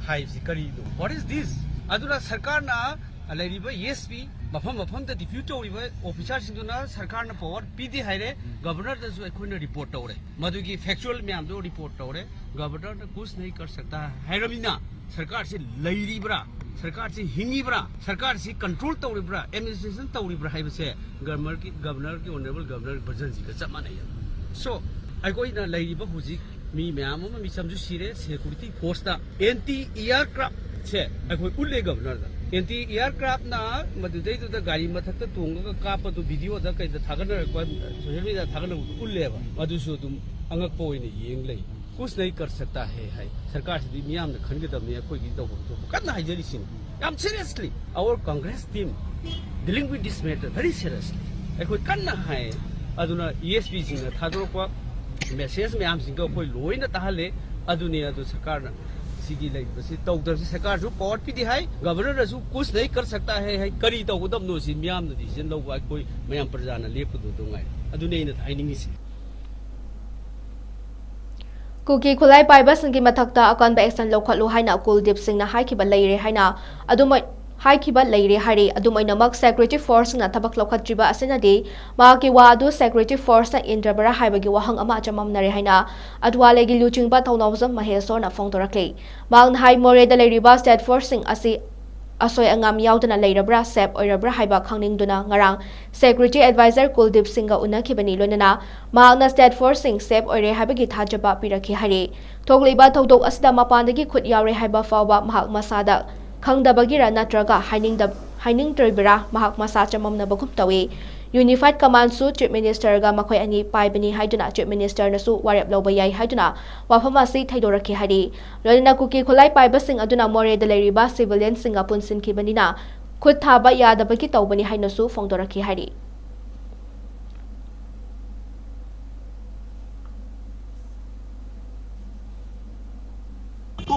ꯍꯥꯏꯕꯁꯤ ꯀꯔꯤꯅꯣ? What is this? ꯑꯗꯨꯅ ꯁꯔꯀꯥꯔꯅ ꯂꯩꯔꯤꯕ ꯑꯦꯁ ꯄꯤ, ꯃꯐꯝ ꯃꯐꯝꯗ ꯗꯤꯄ꯭ꯌꯨꯠ ꯇꯧꯔꯤꯕ ꯑꯣꯐꯤꯁꯥꯔꯁꯤꯡꯗꯨꯅ ꯁꯔꯀꯥꯔꯅ ꯄꯋꯥꯔ ꯄꯤꯗꯦ ꯍꯥꯏꯔꯦ, ꯒꯕꯔꯅꯔꯗꯁꯨ ꯑꯩꯈꯣꯏꯅ ꯔꯤꯄꯣꯔꯠ ꯇꯧꯔꯦ, ꯃꯗꯨꯒꯤ ꯐꯦꯛꯆꯨꯑꯦꯜ ꯃꯌꯥꯝꯗꯣ ꯔꯤꯄꯣꯔꯠ ꯇꯧꯔꯦ꯫ ꯒꯕꯔꯅꯔꯅ ꯀꯨꯁ ꯅꯍꯤ ꯀꯔ ꯁꯛꯇꯥ ꯍꯥꯏꯔꯕꯅꯤꯅ ꯁꯔꯀꯥꯔꯁꯤ ꯂꯩꯔꯤꯕ꯭ꯔꯥ, ꯁꯔꯀꯥꯔꯁꯤ ꯍꯤꯡꯉꯤꯕ꯭ꯔꯥ, ꯁꯔꯀꯥꯔꯁꯤ ꯀꯟꯇ꯭ꯔꯣꯜ ꯇꯧꯔꯤꯕ꯭ꯔꯥ, ꯑꯦꯗꯃꯤꯅꯤꯁꯇ꯭ꯔꯦꯁꯟ ꯇꯧꯔꯤꯕ꯭ꯔꯥ ꯍꯥꯏꯕꯁꯦ ꯒꯕꯔꯅꯔꯒꯤ, ꯒꯕꯔꯅꯔꯒꯤ ꯑꯣꯅꯔꯦꯕꯜ ꯒꯕꯔꯅꯔ ꯕꯖꯟꯁꯤꯒ ꯆꯞ ꯃꯥꯟꯅꯩ꯫ ꯁꯣ, ꯑꯩꯈꯣꯏꯅ ꯂꯩꯔꯤꯕ ꯍꯧꯖꯤꯛ ꯃꯤ ꯃꯌꯥꯝ ꯑꯃ ꯃꯤꯆꯝꯁꯨ ꯁꯤꯔꯦ, ꯁꯦꯀ꯭ꯌꯨꯔꯤꯇꯤ ꯐꯣꯔꯁꯇ ꯑꯦꯟꯇꯤ ꯏꯌꯥꯔꯀ꯭ꯔꯥꯐꯁꯦ ꯑꯩꯈꯣꯏ ꯎꯠꯂꯦ ꯒꯕꯔꯅꯔꯗ꯫ ꯑꯦꯟꯇꯤ ꯏꯌꯥꯔꯀ꯭ꯔꯥꯐꯅ ꯃꯗꯨꯗꯩꯗꯨꯗ ꯒꯥꯔꯤ ꯃꯊꯛꯇ ꯇꯣꯡꯉꯒ ꯀꯥꯞꯄꯗꯨ ꯚꯤꯗꯤꯑꯣꯗ ꯀꯩꯗ ꯊꯥꯒꯠꯅꯔꯛꯄ, ꯁꯣꯁꯤꯌꯦꯜ ꯃꯦꯗꯤꯌꯥꯗ ꯊꯥꯒꯠꯅꯔꯛꯄꯗꯨ ꯎꯠꯂꯦꯕ꯫ ꯑꯗꯨꯁꯨ ꯑꯗꯨꯝ ꯑꯉꯛꯄ ꯑꯣꯏꯅ ꯌꯦꯡ ꯂꯩ꯫ ꯀꯨꯁ ꯅꯍꯤ ꯀꯔ ꯁꯛꯇꯥ ꯍꯦ ꯍꯥꯏ꯫ ꯁꯔꯀꯥꯔꯁꯤꯗꯤ ꯃꯤꯌꯥꯝꯅ ꯈꯟꯒꯗꯕꯅꯤ, ꯑꯩꯈꯣꯏꯒꯤ ꯇꯧꯐꯝ ꯊꯣꯛꯄ ꯀꯟꯅ ꯍꯥꯏꯖꯔꯤꯁꯤꯅꯤ꯫ ꯌꯥꯝ ꯁꯤꯔꯤꯌꯁꯂꯤ, our Congress team dealing with this matter very seriously꯫ ꯑꯩꯈꯣꯏ ꯀꯟꯅ ꯍꯥꯏ꯫ ꯑꯗꯨꯅ ꯏ ꯑꯦꯁ ꯄꯤꯁꯤꯡꯅ ꯊꯥꯗꯣꯔꯛꯄ ꯃꯦꯁꯦꯖ ꯃꯌꯥꯝꯁꯤꯡꯗꯣ ꯑꯩꯈꯣꯏ ꯂꯣꯏꯅ ꯇꯥꯍꯜꯂꯦ꯫ ꯑꯗꯨꯅꯤ, ꯑꯗꯨ ꯁꯔꯀꯥꯔꯅ ꯁꯤꯒꯤ ꯂꯩꯔꯤꯕꯁꯤ ꯇꯧꯗꯕꯁꯤ, ꯁꯔꯀꯥꯔꯁꯨ ꯄꯋꯥꯔ ꯄꯤꯗꯦ ꯍꯥꯏ, ꯒꯕꯔꯅꯔꯅꯁꯨ ꯀꯨꯁ ꯅꯍꯤ ꯀꯔ ꯁꯛꯇꯥ ꯍꯦ ꯍꯥꯏ꯫ ꯀꯔꯤ ꯇꯧꯒꯗꯕꯅꯣ ꯁꯤ ꯃꯤꯌꯥꯝꯅ ꯗꯤꯁꯤꯖꯟ ꯂꯧꯕ, ꯑꯩꯈꯣꯏ ꯃꯌꯥꯝ ꯄ꯭ꯔꯖꯥꯅ ꯂꯦꯞꯀꯗꯧꯗꯣ ꯉꯥꯏꯔꯦ꯫ ꯑꯗꯨꯅꯤ ꯑꯩꯅ ꯍꯥꯏꯅꯤꯡꯉꯤꯁꯤ꯫ ꯀꯨꯀꯤ ꯈꯨꯠꯂꯥꯏ ꯄꯥꯏꯕꯁꯤꯡꯒꯤ ꯃꯊꯛꯇ ꯑꯀꯟꯕ action ꯂꯧꯈꯠꯂꯨ ꯍꯥꯏꯅ ꯀꯨꯜꯗꯤꯞ ꯁꯤꯡꯅ ꯍꯥꯏꯈꯤꯕ ꯂꯩꯔꯦ ꯍꯥꯏꯅ ꯑꯗꯨꯝ ꯑꯣꯏ-, ꯍꯥꯏꯈꯤꯕ ꯂꯩꯔꯦ ꯍꯥꯏꯔꯤ꯫ ꯑꯗꯨꯝ ꯑꯣꯏꯅꯃꯛ, security force ꯁꯤꯡꯅ ꯊꯕꯛ ꯂꯧꯈꯠꯇ꯭ꯔꯤꯕ ꯑꯁꯤꯅꯗꯤ ꯃꯍꯥꯛꯀꯤ ꯋꯥ ꯑꯗꯨ security force ꯅ ꯏꯟꯗ꯭ꯔꯕꯔꯥ ꯍꯥꯏꯕꯒꯤ ꯋꯥꯍꯪ ꯑꯃ ꯆꯃꯝꯅꯔꯦ ꯍꯥꯏꯅ ꯑꯗꯋꯥꯂꯦꯒꯤ ꯂꯨꯆꯤꯡꯕ ꯊꯧꯅꯥꯎꯖꯝ ꯃꯍꯦꯁꯣꯔꯅ ꯐꯣꯡꯗꯣꯔꯛꯂꯤ꯫ ꯃꯍꯥꯛꯅ ꯍꯥꯏ, ꯃꯣꯔꯦꯗ ꯂꯩꯔꯤꯕ state force ꯁꯤꯡ ꯑꯁꯤ ꯑꯁꯣꯏ ꯑꯉꯥꯝ ꯌꯥꯎꯗꯅ ꯂꯩꯔꯕ꯭ꯔꯥ, safe ꯑꯣꯏꯔꯕ꯭ꯔꯥ ꯍꯥꯏꯕ ꯈꯪꯅꯤꯡꯗꯨꯅ ꯉꯔꯥꯡ security adviser ꯀꯨꯜꯗꯤꯞ ꯁꯤꯡꯒ ꯎꯅꯈꯤꯕꯅꯤ꯫ ꯂꯣꯏꯅꯅ ꯃꯍꯥꯛꯅ state force ꯁꯤꯡ safe ꯑꯣꯏꯔꯦ ꯍꯥꯏꯕꯒꯤ ꯊꯥꯖꯕ ꯄꯤꯔꯛꯈꯤ ꯍꯥꯏꯔꯤ꯫ ꯊꯣꯛꯂꯤꯕ ꯊꯧꯗꯣꯛ ꯑꯁꯤꯗ ꯃꯄꯥꯟꯗꯒꯤ ꯈꯨꯠ ꯌꯥꯎꯔꯦ ꯍꯥꯏꯕ ꯐꯥꯎꯕ ꯃꯍꯥꯛ ꯃꯁꯥꯗ ꯈꯪꯗꯕꯒꯤꯔ ꯅꯠꯇ꯭ꯔꯒ ꯍꯥꯏꯅꯤꯡꯗ-, ꯍꯥꯏꯅꯤꯡꯗ꯭ꯔꯤꯕꯔꯥ ꯃꯍꯥꯛ ꯃꯁꯥ ꯆꯃꯝꯅꯕꯒꯨꯝ ꯇꯧꯏ꯫ Unified Command ꯁꯨ Chief Minister ꯒ ꯃꯈꯣꯏ ꯑꯅꯤ ꯄꯥꯏꯕꯅꯤ ꯍꯥꯏꯗꯨꯅ Chief Minister ꯅꯁꯨ ꯋꯥꯔꯦꯞ ꯂꯧꯕ ꯌꯥꯏ ꯍꯥꯏꯗꯨꯅ ꯋꯥꯐꯝ ꯑꯁꯤ ꯊꯩꯗꯣꯔꯛꯈꯤ ꯍꯥꯏꯔꯤ꯫ ꯂꯣꯏꯅꯅ ꯀꯨꯀꯤ ꯈꯨꯠꯂꯥꯏ ꯄꯥꯏꯕꯁꯤꯡ ꯑꯗꯨꯅ ꯃꯣꯔꯦꯗ ꯂꯩꯔꯤꯕ civilian ꯁꯤꯡꯒ ꯄꯨꯟꯁꯤꯟꯈꯤꯕꯅꯤꯅ ꯈꯨꯠ ꯊꯥꯕ ꯌꯥꯗꯕꯒꯤ ꯇꯧꯕꯅꯤ ꯍꯥꯏꯅꯁꯨ ꯐꯣꯡꯗꯣꯔꯛꯈꯤ ꯍꯥꯏꯔꯤ꯫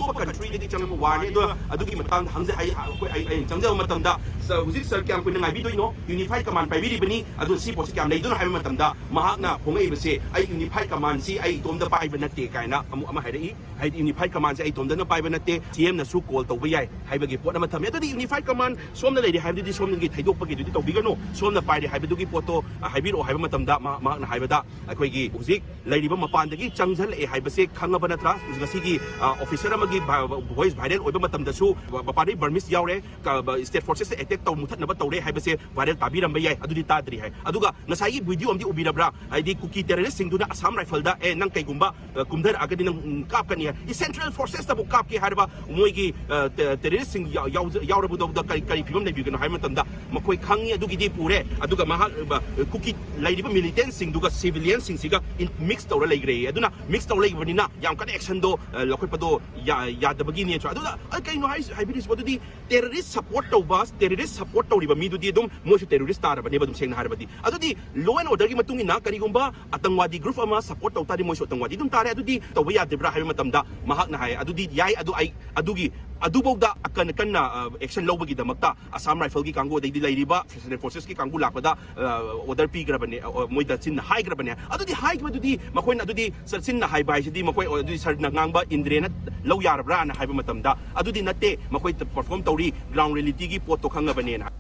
ꯑꯇꯣꯞꯄ ꯀꯟꯇ꯭ꯔꯤꯗꯒꯤ ꯆꯪꯂꯛꯄ ꯋꯥꯔꯅꯤ꯫ ꯑꯗꯣ ꯑꯗꯨꯒꯤ ꯃꯇꯥꯡꯗ ꯍꯪꯖ ꯑꯩ ꯑꯩꯈꯣꯏ ꯑꯩ ꯑꯩꯅ ꯆꯪꯖꯕ ꯃꯇꯝꯗ, "ꯁꯔ, ꯍꯧꯖꯤꯛ ꯁꯔ ꯀꯌꯥꯝ ꯀꯨꯏꯅ ꯉꯥꯏꯕꯤꯗꯣꯏꯅꯣ? ꯌꯨꯅꯤꯐꯥꯏꯠ ꯀꯃꯥꯟ ꯄꯥꯏꯕꯤꯔꯤꯕꯅꯤ, ꯑꯗꯨ ꯁꯤ ꯄꯣꯠꯁꯤ ꯀꯌꯥꯝ ꯂꯩꯗꯣꯏꯅꯣ?" ꯍꯥꯏꯕ ꯃꯇꯝꯗ ꯃꯍꯥꯛꯅ ꯐꯣꯡꯉꯛꯏꯕꯁꯦ, "ꯑꯩ ꯌꯨꯅꯤꯐꯥꯏꯠ ꯀꯃꯥꯟꯁꯤ ꯑꯩ ꯏꯇꯣꯝꯗ ꯄꯥꯏꯕ ꯅꯠꯇꯦ" ꯀꯥꯏꯅ ꯑꯃꯨꯛ ꯑꯃ ꯍꯥꯏꯔꯛꯏ꯫ ꯍꯥꯏꯗꯤ ꯌꯨꯅꯤꯐꯥꯏꯠ ꯀꯃꯥꯟꯁꯦ ꯑꯩ ꯏꯇꯣꯝꯗꯅ ꯄꯥꯏꯕ ꯅꯠꯇꯦ, ꯁꯤ ꯑꯦꯝꯅꯁꯨ ꯀꯣꯜ ꯇꯧꯕ ꯌꯥꯏ ꯍꯥꯏꯕꯒꯤ ꯄꯣꯠ ꯑꯃ ꯊꯝꯃꯦ꯫ ꯑꯗꯨꯗꯤ ꯌꯨꯅꯤꯐꯥꯏꯠ ꯀꯃꯥꯟ ꯁꯣꯝꯗ ꯂꯩꯔꯦ ꯍꯥꯏꯕꯗꯨꯗꯤ ꯁꯣꯝꯗꯒꯤ ꯊꯩꯗꯣꯛꯄꯒꯤꯗꯨꯗꯤ ꯇꯧꯕꯤꯒꯅꯨ, ꯁꯣꯝꯅ ꯄꯥꯏꯔꯦ ꯍꯥꯏꯕꯗꯨꯒꯤ ꯄꯣꯠꯇꯣ, ꯑ, ꯍꯥꯏꯕꯤꯔꯛꯑꯣ ꯍꯥꯏꯕ ꯃꯇꯝꯗ ꯃꯍꯥꯛ-, ꯃꯍꯥꯛꯅ ꯍꯥꯏꯕꯗ, ꯑꯩꯈꯣꯏꯒꯤ ꯍꯧꯖꯤꯛ ꯂꯩꯔꯤꯕ ꯃꯄꯥꯟꯗꯒꯤ ꯆꯪꯁꯤꯜꯂꯛꯑꯦ ꯍꯥꯏꯕꯁꯦ ꯈꯪꯉꯕ ꯅꯠꯇ꯭ꯔꯥ? ꯉꯁꯤꯒꯤ, ꯑ, ꯑꯣꯐꯤꯁꯔ ꯑꯃꯒꯤ ꯚ-, ꯚꯣꯏꯁ ꯚꯥꯏꯔꯦꯜ ꯑꯣꯏꯕ ꯃꯇꯝꯗꯁꯨ ꯃꯄꯥꯟꯗꯒꯤ ꯕꯔꯃꯤꯁ ꯌꯥꯎꯔꯦ, ꯀ-, ꯕ-, ꯁ꯭ꯇꯦꯠ ꯐꯣꯔꯁꯦꯁꯇ ꯑꯦꯇꯦꯛ ꯇꯧ-, ꯃꯨꯊꯠꯅꯕ ꯇꯧꯔꯦ ꯍꯥꯏꯕꯁꯦ ꯚꯥꯏꯔꯦꯜ ꯇꯥꯕꯤꯔꯝꯕ ꯌꯥꯏ, ꯑꯗꯨꯗꯤ ꯇꯥꯗ꯭ꯔꯤ ꯍꯥꯏ꯫ ꯑꯗꯨꯒ ꯉꯁꯥꯏꯒꯤ ꯚꯤꯗꯤꯑꯣ ꯑꯃꯗꯤ ꯎꯕꯤꯔꯕ꯭ꯔꯥ? ꯍꯥꯏꯗꯤ ꯀꯨꯀꯤ ꯇꯦꯔꯣꯔꯤꯁ꯭ꯠꯁꯤꯡꯗꯨꯅ ꯑꯁꯥꯝ ꯔꯥꯏꯐꯜꯗ, "ꯑꯦ, ꯅꯪ ꯀꯩꯒꯨꯝꯕ, ꯑ, ꯀꯨꯝꯊꯔꯛꯑꯒꯗꯤ ꯅꯪ, ꯎꯝ, ꯀꯥꯞꯀꯅꯤ" ꯍꯥꯏ꯫ ꯁꯦꯟꯇ꯭ꯔꯦꯜ ꯐꯣꯔꯁꯦꯁꯇꯕꯨ ꯀꯥꯞꯀꯦ ꯍꯥꯏꯔꯕ ꯃꯣꯏꯒꯤ, ꯑ, ꯇꯦ-, ꯇꯦꯔꯣꯔꯤꯁ꯭ꯠꯁꯤꯡ ꯌꯥꯎ-, ꯌꯥꯎꯖ-, ꯌꯥꯎꯔꯕꯗꯧꯗ ꯀꯔꯤ, ꯀꯔꯤ ꯐꯤꯕꯝ ꯂꯩꯕꯤꯒꯅꯣ ꯍꯥꯏꯕ ꯃꯇꯝꯗ ꯃꯈꯣꯏ ꯈꯪꯉꯤ, ꯑꯗꯨꯒꯤꯗꯤ ꯄꯨꯔꯦ꯫ ꯑꯗꯨꯒ ꯃꯍꯥꯛ, ꯑ, ꯀꯨꯀꯤ ꯂꯩꯔꯤꯕ ꯃꯤꯂꯤꯇꯦꯟꯠꯁꯤꯡꯗꯨꯒ ꯁꯤꯚꯤꯂꯤꯌꯟꯁꯤꯡꯁꯤꯒ ꯏꯟ-, ꯃꯤꯛꯁ ꯇꯧꯔ ꯂꯩꯈ꯭ꯔꯦ꯫ ꯑꯗꯨꯅ ꯃꯤꯛꯁ ꯇꯧꯔ ꯂꯩꯕꯅꯤꯅ ꯌꯥꯝ ꯀꯟꯅ ꯑꯦꯛꯁꯟꯗꯣ, ꯑ, ꯂꯧꯈꯠꯄꯗꯣ ꯌꯥ-, ꯌꯥꯗꯕꯒꯤꯅꯦ꯫ ꯑꯗꯨꯗ, ꯑ, ꯀꯩꯅꯣ ꯍꯥꯏ-, ꯍꯥꯏꯕꯤꯔꯤꯁꯤꯕꯣ? ꯑꯗꯨꯗꯤ ꯇꯦꯔꯣꯔꯤꯁ꯭ꯠ ꯁꯄꯣꯔꯠ ꯇꯧꯕ, ꯇꯦꯔꯣꯔꯤꯁ꯭ꯠ ꯁꯄꯣꯔꯠ ꯇꯧꯔꯤꯕ ꯃꯤꯗꯨꯗꯤ ꯑꯗꯨꯝ ꯃꯣꯏꯁꯨ ꯇꯦꯔꯣꯔꯤꯁ꯭ꯠ ꯇꯥꯔꯕꯅꯦꯕ, ꯑꯗꯨꯝ ꯁꯦꯡꯅ ꯍꯥꯏꯔꯕꯗꯤ꯫ ꯑꯗꯨꯗꯤ ꯂꯣ ꯑꯦꯟ ꯑꯣꯔꯗꯔꯒꯤ ꯃꯇꯨꯡ ꯏꯟꯅ ꯀꯔꯤꯒꯨꯝꯕ ꯑꯇꯪꯋꯥꯗꯤ ꯒ꯭ꯔꯨꯞ ꯑꯃ ꯁꯄꯣꯔꯠ ꯇꯧ ꯇꯥꯔꯗꯤ ꯃꯣꯏꯁꯨ ꯑꯇꯪꯋꯥꯗꯤ ꯑꯗꯨꯝ ꯇꯥꯔꯦ꯫ ꯑꯗꯨꯗꯤ ꯇꯧꯕ ꯌꯥꯗ꯭ꯔꯤꯕ꯭ꯔꯥ ꯍꯥꯏꯕ ꯃꯇꯝꯗ ꯃꯍꯥꯛꯅ ꯍꯥꯏ, "ꯑꯗꯨꯗꯤ ꯌꯥꯏ, ꯑꯗꯨ ꯑꯩ ꯑꯗꯨꯒꯤ ꯑꯗꯨꯐꯧꯗ ꯑꯀꯟ-, ꯀꯟꯅ, ꯑ, ꯑꯦꯛꯁꯟ ꯂꯧꯕꯒꯤꯗꯃꯛꯇ ꯑꯁꯥꯝ ꯔꯥꯏꯐꯜꯒꯤ ꯀꯥꯡꯕꯨ, ꯑꯗꯩꯗꯤ ꯂꯩꯔꯤꯕ ꯁꯦꯟꯇ꯭ꯔꯦꯜ ꯐꯣꯔꯁꯦꯁꯀꯤ ꯀꯥꯡꯕꯨ ꯂꯥꯛꯄꯗ, ꯑ, ꯑꯣꯔꯗꯔ ꯄꯤꯈ꯭ꯔꯕꯅꯦ, ꯑ, ꯑ, ꯃꯣꯏꯗ ꯆꯤꯟꯅ ꯍꯥꯏꯈ꯭ꯔꯕꯅꯦ"꯫ ꯑꯗꯨꯗꯤ ꯍꯥꯏꯈꯤꯕꯗꯨꯗꯤ ꯃꯈꯣꯏꯅ, ꯑꯗꯨꯗꯤ ꯁꯔ ꯆꯤꯟꯅ ꯍꯥꯏꯕ ꯍꯥꯏꯁꯤꯗꯤ ꯃꯈꯣꯏ, ꯑꯗꯨꯗꯤ ꯁꯔꯅ ꯉꯥꯡꯕ ꯏꯟꯗ꯭ꯔꯦꯅ ꯂꯧ ꯌꯥꯔꯕ꯭ꯔꯥꯅ ꯍꯥꯏꯕ ꯃꯇꯝꯗ, "ꯑꯗꯨꯗꯤ ꯅꯠꯇꯦ, ꯃꯈꯣꯏ ꯄꯔꯐꯣꯔꯝ ꯇꯧꯔꯤ, ꯒ꯭ꯔꯥꯎꯟ ꯔꯤꯌꯦꯂꯤꯇꯤꯒꯤ ꯄꯣꯠꯇꯣ ꯈꯪꯉꯕꯅꯦꯅ" ꯍꯥꯏ꯫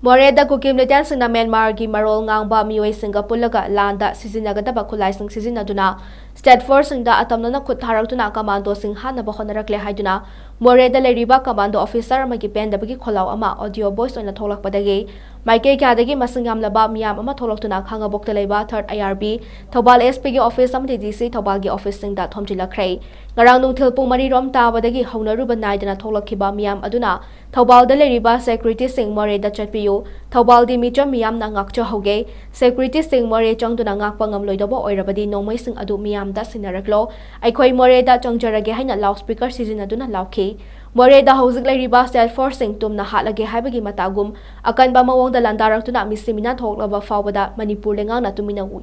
ꯃꯣꯔꯦꯗ ꯀꯨꯀꯤ ꯃꯤꯂꯤꯇꯦꯟꯠꯁꯤꯡꯅ ꯃ꯭ꯌꯥꯟꯃꯥꯔꯒꯤ ꯃꯔꯣꯜ ꯉꯥꯡꯕ ꯃꯤꯑꯣꯏꯁꯤꯡꯒ ꯄꯨꯜꯂꯒ ꯂꯥꯟꯗ ꯁꯤꯖꯤꯟꯅꯒꯗꯕ ꯈꯨꯠꯂꯥꯏꯁꯤꯡ ꯁꯤꯖꯤꯟꯅꯗꯨꯅ ꯁ꯭ꯇꯦꯠ ꯐꯣꯔꯁꯁꯤꯡꯗ ꯑꯇꯝꯅꯅ ꯈꯨꯠ ꯊꯥꯔꯛꯇꯨꯅ ꯀꯃꯥꯟꯗꯣꯁꯤꯡ ꯍꯥꯠꯅꯕ ꯍꯣꯠꯅꯔꯛꯂꯦ ꯍꯥꯏꯗꯨꯅ ꯃꯣꯔꯦꯗ ꯂꯩꯔꯤꯕ ꯀꯃꯥꯟꯗꯣ ꯑꯣꯐꯤꯁꯔ ꯑꯃꯒꯤ ꯄꯦꯟꯗꯕꯒꯤ ꯈꯣꯜꯂꯥꯎ ꯑꯃ ꯑꯣꯗꯤꯑꯣ ꯚꯣꯏꯁ ꯑꯣꯏꯅ ꯊꯣꯛꯂꯛꯄꯗꯒꯤ ꯃꯥꯏꯀꯩ ꯀꯌꯥꯗꯒꯤ ꯃꯁꯤꯡ ꯌꯥꯝꯂꯕ ꯃꯤꯌꯥꯝ ꯑꯃ ꯊꯣꯛꯂꯛꯇꯨꯅ ꯈꯥꯡꯉꯕꯣꯛꯇ ꯂꯩꯕ ꯊꯥꯔꯠ ꯑꯥꯏ ꯑꯥꯔ ꯕꯤ, ꯊꯧꯕꯥꯜ ꯑꯦꯁ ꯄꯤꯒꯤ ꯑꯣꯐꯤꯁ ꯑꯃꯗꯤ ꯗꯤ ꯁꯤ ꯊꯧꯕꯥꯜꯒꯤ ꯑꯣꯐꯤꯁꯁꯤꯡꯗ ꯊꯣꯝꯖꯤꯜꯂꯛꯈ꯭ꯔꯦ꯫ ꯉꯔꯥꯡ ꯅꯨꯡꯊꯤꯜ ꯄꯨꯡ ꯃꯔꯤ ꯔꯣꯝ ꯇꯥꯕꯗꯒꯤ ꯍꯧꯅꯔꯨꯕ ꯅꯥꯏꯗꯅ ꯊꯣꯛꯂꯛꯈꯤꯕ ꯃꯤꯌꯥꯝ ꯑꯗꯨꯅ ꯊꯧꯕꯥꯜꯗ ꯂꯩꯔꯤꯕ ꯁꯦꯀ꯭ꯌꯨꯔꯤꯇꯤꯁꯤꯡ ꯃꯣꯔꯦꯗ ꯆꯠꯄꯤꯌꯨ, ꯊꯧꯕꯥꯜꯗꯤ ꯃꯤꯆꯝ ꯃꯤꯌꯥꯝꯅ ꯉꯥꯛꯆꯍꯧꯒꯦ, ꯁꯦꯀ꯭ꯌꯨꯔꯤꯇꯤꯁꯤꯡ ꯃꯣꯔꯦ ꯆꯪꯗꯨꯅ ꯉꯥꯛꯄ ꯉꯝꯂꯣꯏꯗꯕ ꯑꯣꯏꯔꯕꯗꯤ ꯅꯣꯡꯃꯩꯁꯤꯡ ꯑꯗꯨ ꯃꯤꯌꯥꯝꯗ ꯁꯤꯟꯅꯔꯛꯂꯣ, ꯑꯩꯈꯣꯏ ꯃꯣꯔꯦꯗ ꯆꯪꯖꯔꯒꯦ ꯍꯥꯏꯅ ꯂꯥꯎꯠ ꯁ꯭ꯄꯤꯀꯔ ꯁꯤꯖꯤꯟꯅꯗꯨꯅ ꯂꯥꯎꯈꯤ꯫ ꯃꯣꯔꯦꯗ ꯍꯧꯖꯤꯛ ꯂꯩꯔꯤꯕ ꯁ꯭ꯇꯦꯠ ꯐꯣꯔꯁꯁꯤꯡ ꯇꯨꯝꯅ ꯍꯥꯠꯂꯒꯦ ꯍꯥꯏꯕꯒꯤ ꯃꯇꯥꯒꯨꯝ ꯑꯀꯟꯕ ꯃꯑꯣꯡꯗ ꯂꯥꯟꯗꯥꯔꯛꯇꯨꯅ ꯃꯤꯁꯤ ꯃꯤꯅꯥ ꯊꯣꯛꯂꯕ ꯐꯥꯎꯕꯗ ꯃꯅꯤꯄꯨꯔ ꯂꯩꯉꯥꯛꯅ ꯇꯨꯃꯤꯟꯅ ꯎꯏ꯫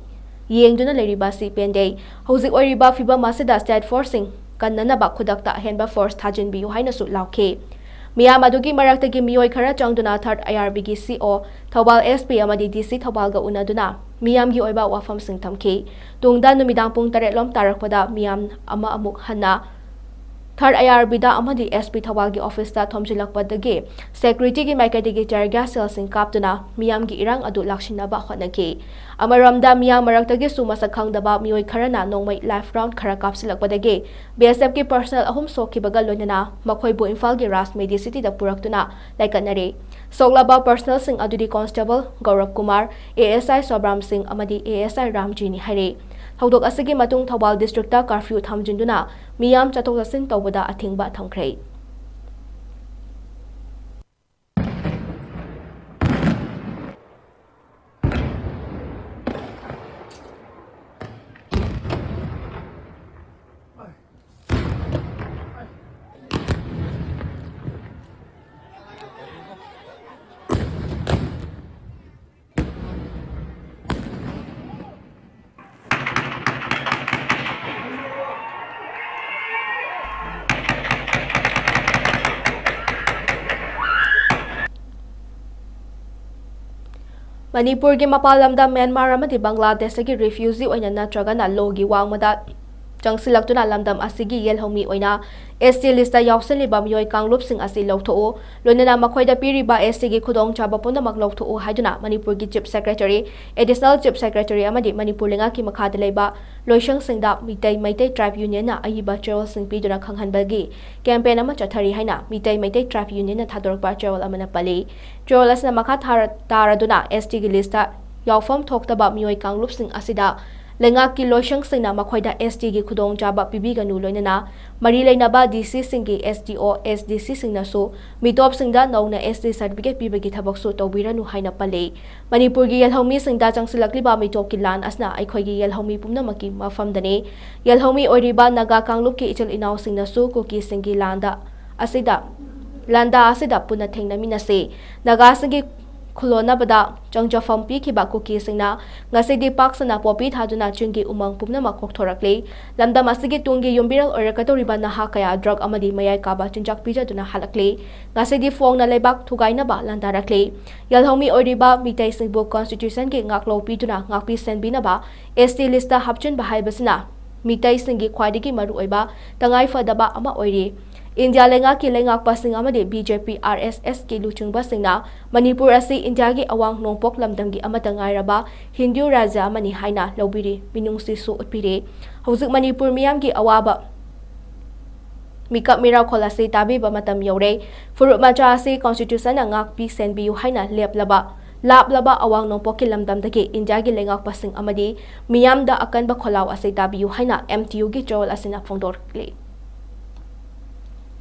ꯌꯦꯡꯗꯨꯅ ꯂꯩꯔꯤꯕ ꯑꯁꯤ ꯄꯦꯟꯗꯦ꯫ ꯍꯧꯖꯤꯛ ꯑꯣꯏꯔꯤꯕ ꯐꯤꯕꯝ ꯑꯁꯤꯗ state force ꯁꯤꯡ ꯀꯟꯅꯅꯕ ꯈꯨꯗꯛꯇ ꯑꯍꯦꯟꯕ force ꯊꯥꯖꯤꯟꯕꯤꯌꯨ ꯍꯥꯏꯅꯁꯨ ꯂꯥꯎꯈꯤ꯫ ꯃꯤꯌꯥꯝ ꯑꯗꯨꯒꯤ ꯃꯔꯛꯇꯒꯤ ꯃꯤꯑꯣꯏ ꯈꯔ ꯆꯪꯗꯨꯅ third IRB ꯒꯤ CO, ꯊꯧꯕꯥꯜ SP ꯑꯃꯗꯤ DC ꯊꯧꯕꯥꯜꯒ ꯎꯅꯗꯨꯅ ꯃꯤꯌꯥꯝꯒꯤ ꯑꯣꯏꯕ ꯋꯥꯐꯝꯁꯤꯡ ꯊꯝꯈꯤ꯫ ꯇꯨꯡꯗ ꯅꯨꯃꯤꯗꯥꯡ ꯄꯨꯡ ꯇꯔꯦꯠ ꯂꯣꯝ ꯇꯥꯔꯛꯄꯗ ꯃꯤꯌꯥꯝ ꯑꯃ ꯑꯃꯨꯛ ꯍꯟꯅ third IRB ꯗ ꯑꯃꯗꯤ SP ꯊꯧꯕꯥꯜꯒꯤ office ꯇ ꯊꯣꯝꯖꯤꯜꯂꯛꯄꯗꯒꯤ security ꯒꯤ ꯃꯥꯏꯀꯩꯗꯒꯤ tear gas shell ꯁꯤꯡ ꯀꯥꯞꯇꯨꯅ ꯃꯤꯌꯥꯝꯒꯤ ꯏꯔꯥꯡ ꯑꯗꯨ ꯂꯥꯛꯁꯤꯟꯅꯕ ꯍꯣꯠꯅꯈꯤ꯫ ꯑꯃꯔꯣꯝꯗ ꯃꯤꯌꯥꯝ ꯃꯔꯛꯇꯒꯤꯁꯨ ꯃꯁꯛ ꯈꯪꯗꯕ ꯃꯤꯑꯣꯏ ꯈꯔꯅ ꯅꯣꯡꯃꯩ live round ꯈꯔ ꯀꯥꯞꯁꯤꯜꯂꯛꯄꯗꯒꯤ BSF ꯀꯤ personnel ꯑꯍꯨꯝ ꯁꯣꯛꯈꯤꯕꯒ ꯂꯣꯏꯅꯅ ꯃꯈꯣꯏꯕꯨ ꯏꯝꯐꯥꯜꯒꯤ ꯔꯥꯖ ꯃꯦꯗꯤꯁꯤꯇꯤꯗ ꯄꯨꯔꯛꯇꯨꯅ ꯂꯥꯏꯀꯠꯅꯔꯦ꯫ ꯁꯣꯛꯂꯕ personnel ꯁꯤꯡ ꯑꯗꯨꯗꯤ Constable ꯒꯧꯔꯕ ꯀꯨꯃꯥꯔ, ASI ꯁꯣꯕ꯭ꯔꯥꯝ ꯁꯤꯡ ꯑꯃꯗꯤ ASI ꯔꯥꯝꯖꯤꯅꯤ ꯍꯥꯏꯔꯦ꯫ ꯊꯧꯗꯣꯛ ꯑꯁꯤꯒꯤ ꯃꯇꯨꯡ ꯊꯧꯕꯥꯜ district ꯇ curfew ꯊꯝꯖꯤꯟꯗꯨꯅ ꯃꯤꯌꯥꯝ ꯆꯠꯊꯣꯛ ꯆꯠꯁꯤꯟ ꯇꯧꯕꯗ ꯑꯊꯤꯡꯕ ꯊꯝꯈ꯭ꯔꯦ꯫ ꯃꯅꯤꯄꯨꯔꯒꯤ ꯃꯄꯥꯟ ꯂꯝꯗ ꯃ꯭ꯌꯥꯟꯃꯥꯔ ꯑꯃꯗꯤ ꯕꯪꯒ꯭ꯂꯥꯗꯦꯁꯇꯒꯤ refugee ꯑꯣꯏꯅ ꯅꯠꯇ꯭ꯔꯒꯅ ꯂꯣꯒꯤ ꯋꯥꯡꯃꯗ ꯆꯪꯁꯤꯜꯂꯛꯇꯨꯅ ꯂꯝꯗꯝ ꯑꯁꯤꯒꯤ ꯌꯦꯜꯍꯧꯃꯤ ꯑꯣꯏꯅ ST list ꯇ ꯌꯥꯎꯁꯤꯜꯂꯤꯕ ꯃꯤꯑꯣꯏ ꯀꯥꯡꯂꯨꯞꯁꯤꯡ ꯑꯁꯤ ꯂꯧꯊꯣꯛꯎ, ꯂꯣꯏꯅꯅ ꯃꯈꯣꯏꯗ ꯄꯤꯔꯤꯕ ST ꯒꯤ ꯈꯨꯗꯣꯡꯆꯥꯕ ꯄꯨꯝꯅꯃꯛ ꯂꯧꯊꯣꯛꯎ ꯍꯥꯏꯗꯨꯅ ꯃꯅꯤꯄꯨꯔꯒꯤ Chief Secretary, Additional Chief Secretary ꯑꯃꯗꯤ ꯃꯅꯤꯄꯨꯔ ꯂꯩꯉꯥꯛꯀꯤ ꯃꯈꯥꯗ ꯂꯩꯕ ꯂꯣꯏꯁꯪꯁꯤꯡꯗ ꯃꯤꯇꯩ, ꯃꯩꯇꯩ tribe union ꯅ ꯑꯏꯕ ꯆꯦꯔꯣꯜꯁꯤꯡ ꯄꯤꯗꯨꯅ ꯈꯪꯍꯟꯕꯒꯤ campaign ꯑꯃ ꯆꯠꯊꯔꯤ ꯍꯥꯏꯅ ꯃꯤꯇꯩ, ꯃꯩꯇꯩ tribe union ꯅ ꯊꯥꯗꯣꯔꯛꯄ ꯆꯦꯔꯣꯜ ꯑꯃꯅ ꯄꯜꯂꯤ꯫ ꯆꯦꯔꯣꯜ ꯑꯁꯤꯅ ꯃꯈꯥ ꯊꯥꯔ-, ꯇꯥꯔꯗꯨꯅ ST ꯒꯤ list ꯇ ꯌꯥꯎꯐꯝ ꯊꯣꯛꯇꯕ ꯃꯤꯑꯣꯏ ꯀꯥꯡꯂꯨꯞꯁꯤꯡ ꯑꯁꯤꯗ ꯂꯩꯉꯥꯛꯀꯤ ꯂꯣꯏꯁꯪꯁꯤꯡꯅ ꯃꯈꯣꯏꯗ ST ꯒꯤ ꯈꯨꯗꯣꯡꯆꯥꯕ ꯄꯤꯕꯤꯒꯅꯨ, ꯂꯣꯏꯅꯅ ꯃꯔꯤ ꯂꯩꯅꯕ DC ꯁꯤꯡꯒꯤ SDO, SDC ꯁꯤꯡꯅꯁꯨ ꯃꯤꯇꯣꯞꯁꯤꯡꯗ ꯅꯧꯅ ST certificate ꯄꯤꯕꯒꯤ ꯊꯕꯛꯁꯨ ꯇꯧꯕꯤꯔꯅꯨ ꯍꯥꯏꯅ ꯄꯜꯂꯤ꯫ ꯃꯅꯤꯄꯨꯔꯒꯤ ꯌꯦꯜꯍꯧꯃꯤꯁꯤꯡꯗ ꯆꯪꯁꯤꯜꯂꯛꯂꯤꯕ ꯃꯤꯇꯣꯞꯀꯤ ꯂꯥꯟ ꯑꯁꯤꯅ ꯑꯩꯈꯣꯏꯒꯤ ꯌꯦꯜꯍꯧꯃꯤ ꯄꯨꯝꯅꯃꯛꯀꯤ ꯃꯐꯝꯗꯅꯤ꯫ ꯌꯦꯜꯍꯧꯃꯤ ꯑꯣꯏꯔꯤꯕ ꯅꯥꯒꯥ ꯀꯥꯡꯂꯨꯞꯀꯤ ꯏꯆꯤꯜ ꯏꯅꯥꯎꯁꯤꯡꯅꯁꯨ ꯀꯨꯀꯤꯁꯤꯡꯒꯤ ꯂꯥꯟꯗ ꯑꯁꯤꯗ, ꯂꯥꯟꯗꯥ ꯑꯁꯤꯗ ꯄꯨꯟꯅ ꯊꯦꯡꯅꯃꯤꯟꯅꯁꯤ꯫ ꯅꯥꯒꯥꯁꯤꯡꯒꯤ ꯈꯨꯜꯂꯣꯟꯅꯕꯗ ꯆꯪꯖꯐꯝ ꯄꯤꯈꯤꯕ ꯀꯨꯀꯤꯁꯤꯡꯅ ꯉꯁꯤꯗꯤ ꯄꯥꯛ ꯁꯟꯅ ꯄꯣꯄꯤ ꯊꯥꯗꯨꯅ ꯆꯤꯡꯒꯤ ꯎꯃꯪ ꯄꯨꯝꯅꯃꯛ ꯀꯣꯛꯊꯣꯔꯛꯂꯤ꯫ ꯂꯝꯗꯝ ꯑꯁꯤꯒꯤ ꯇꯨꯡꯒꯤ ꯌꯨꯝꯕꯤꯔꯦꯜ ꯑꯣꯏꯔꯛꯀꯗꯧꯔꯤꯕ ꯅꯍꯥ ꯀꯌꯥ ꯗ꯭ꯔꯒ ꯑꯃꯗꯤ ꯃꯌꯥꯏ ꯀꯥꯕ ꯆꯤꯟꯖꯥꯛ ꯄꯤꯖꯗꯨꯅ ꯍꯜꯂꯛꯂꯤ꯫ ꯉꯁꯤꯗꯤ ꯐꯣꯡꯅ ꯂꯩꯕꯥꯛ ꯊꯨꯒꯥꯏꯅꯕ ꯂꯥꯟꯗꯥꯔꯛꯂꯤ꯫ ꯌꯦꯜꯍꯧꯃꯤ ꯑꯣꯏꯔꯤꯕ ꯃꯤꯇꯩꯁꯤꯡꯕꯨ ꯀꯟꯁꯇꯤꯇ꯭ꯌꯨꯁꯟꯒꯤ ꯉꯥꯛꯂꯧ ꯄꯤꯗꯨꯅ ꯉꯥꯛꯄꯤ ꯁꯦꯟꯕꯤꯅꯕ, ꯑꯦꯁ ꯇꯤ ꯂꯤꯁꯇ ꯍꯥꯞꯆꯤꯟꯕ ꯍꯥꯏꯕꯁꯤꯅ ꯃꯤꯇꯩꯁꯤꯡꯒꯤ ꯈ꯭ꯋꯥꯏꯗꯒꯤ ꯃꯔꯨꯑꯣꯏꯕ ꯇꯉꯥꯏꯐꯗꯕ ꯑꯃ ꯑꯣꯏꯔꯤ꯫ ꯏꯟꯗꯤꯌꯥ ꯂꯩꯉꯥꯛꯀꯤ ꯂꯩꯉꯥꯛꯄꯁꯤꯡ ꯑꯃꯗꯤ ꯕꯤ ꯖꯦ ꯄꯤ ꯑꯥꯔ ꯑꯦꯁ ꯑꯦꯁꯀꯤ ꯂꯨꯆꯤꯡꯕꯁꯤꯡꯅ ꯃꯅꯤꯄꯨꯔ ꯑꯁꯤ ꯏꯟꯗꯤꯌꯥꯒꯤ ꯑꯋꯥꯡ ꯅꯣꯡꯄꯣꯛ ꯂꯝꯗꯝꯒꯤ ꯑꯃꯠꯇ ꯉꯥꯏꯔꯕ ꯍꯤꯟꯗꯨ ꯔꯥꯖ꯭ꯌ ꯑꯃꯅꯤ ꯍꯥꯏꯅ ꯂꯧꯕꯤꯔꯤ꯫ ꯃꯤꯅꯨꯡꯁꯤꯁꯨ ꯎꯠꯄꯤꯔꯤ꯫ ꯍꯧꯖꯤꯛ ꯃꯅꯤꯄꯨꯔ ꯃꯤꯌꯥꯝꯒꯤ ꯑꯋꯥꯕ ꯃꯤꯀꯞ ꯃꯤꯔꯥꯈꯣꯜ ꯑꯁꯤ ꯇꯥꯕꯤꯕ ꯃꯇꯝ ꯌꯧꯔꯦ꯫ ꯐꯨꯔꯨꯞ ꯃꯆꯥ ꯑꯁꯤ ꯀꯟꯁꯇꯤꯇ꯭ꯌꯨꯁꯟꯅ ꯉꯥꯛꯄꯤ ꯁꯦꯟꯕꯤꯌꯨ ꯍꯥꯏꯅ ꯂꯦꯞꯂꯕ, ꯂꯥꯞꯂꯕ ꯑꯋꯥꯡ ꯅꯣꯡꯄꯣꯛꯀꯤ ꯂꯝꯗꯝꯗꯒꯤ ꯏꯟꯗꯤꯌꯥꯒꯤ ꯂꯩꯉꯥꯛꯄꯁꯤꯡ ꯑꯃꯗꯤ ꯃꯤꯌꯥꯝꯗ ꯑꯀꯟꯕ ꯈꯣꯜꯂꯥꯎ ꯑꯁꯤ ꯇꯥꯕꯤꯌꯨ ꯍꯥꯏꯅ ꯑꯦꯝ ꯇꯤ ꯌꯨꯒꯤ ꯆꯦꯔꯣꯜ ꯑꯁꯤꯅ ꯐꯣꯡꯗꯣꯔꯛꯂꯤ꯫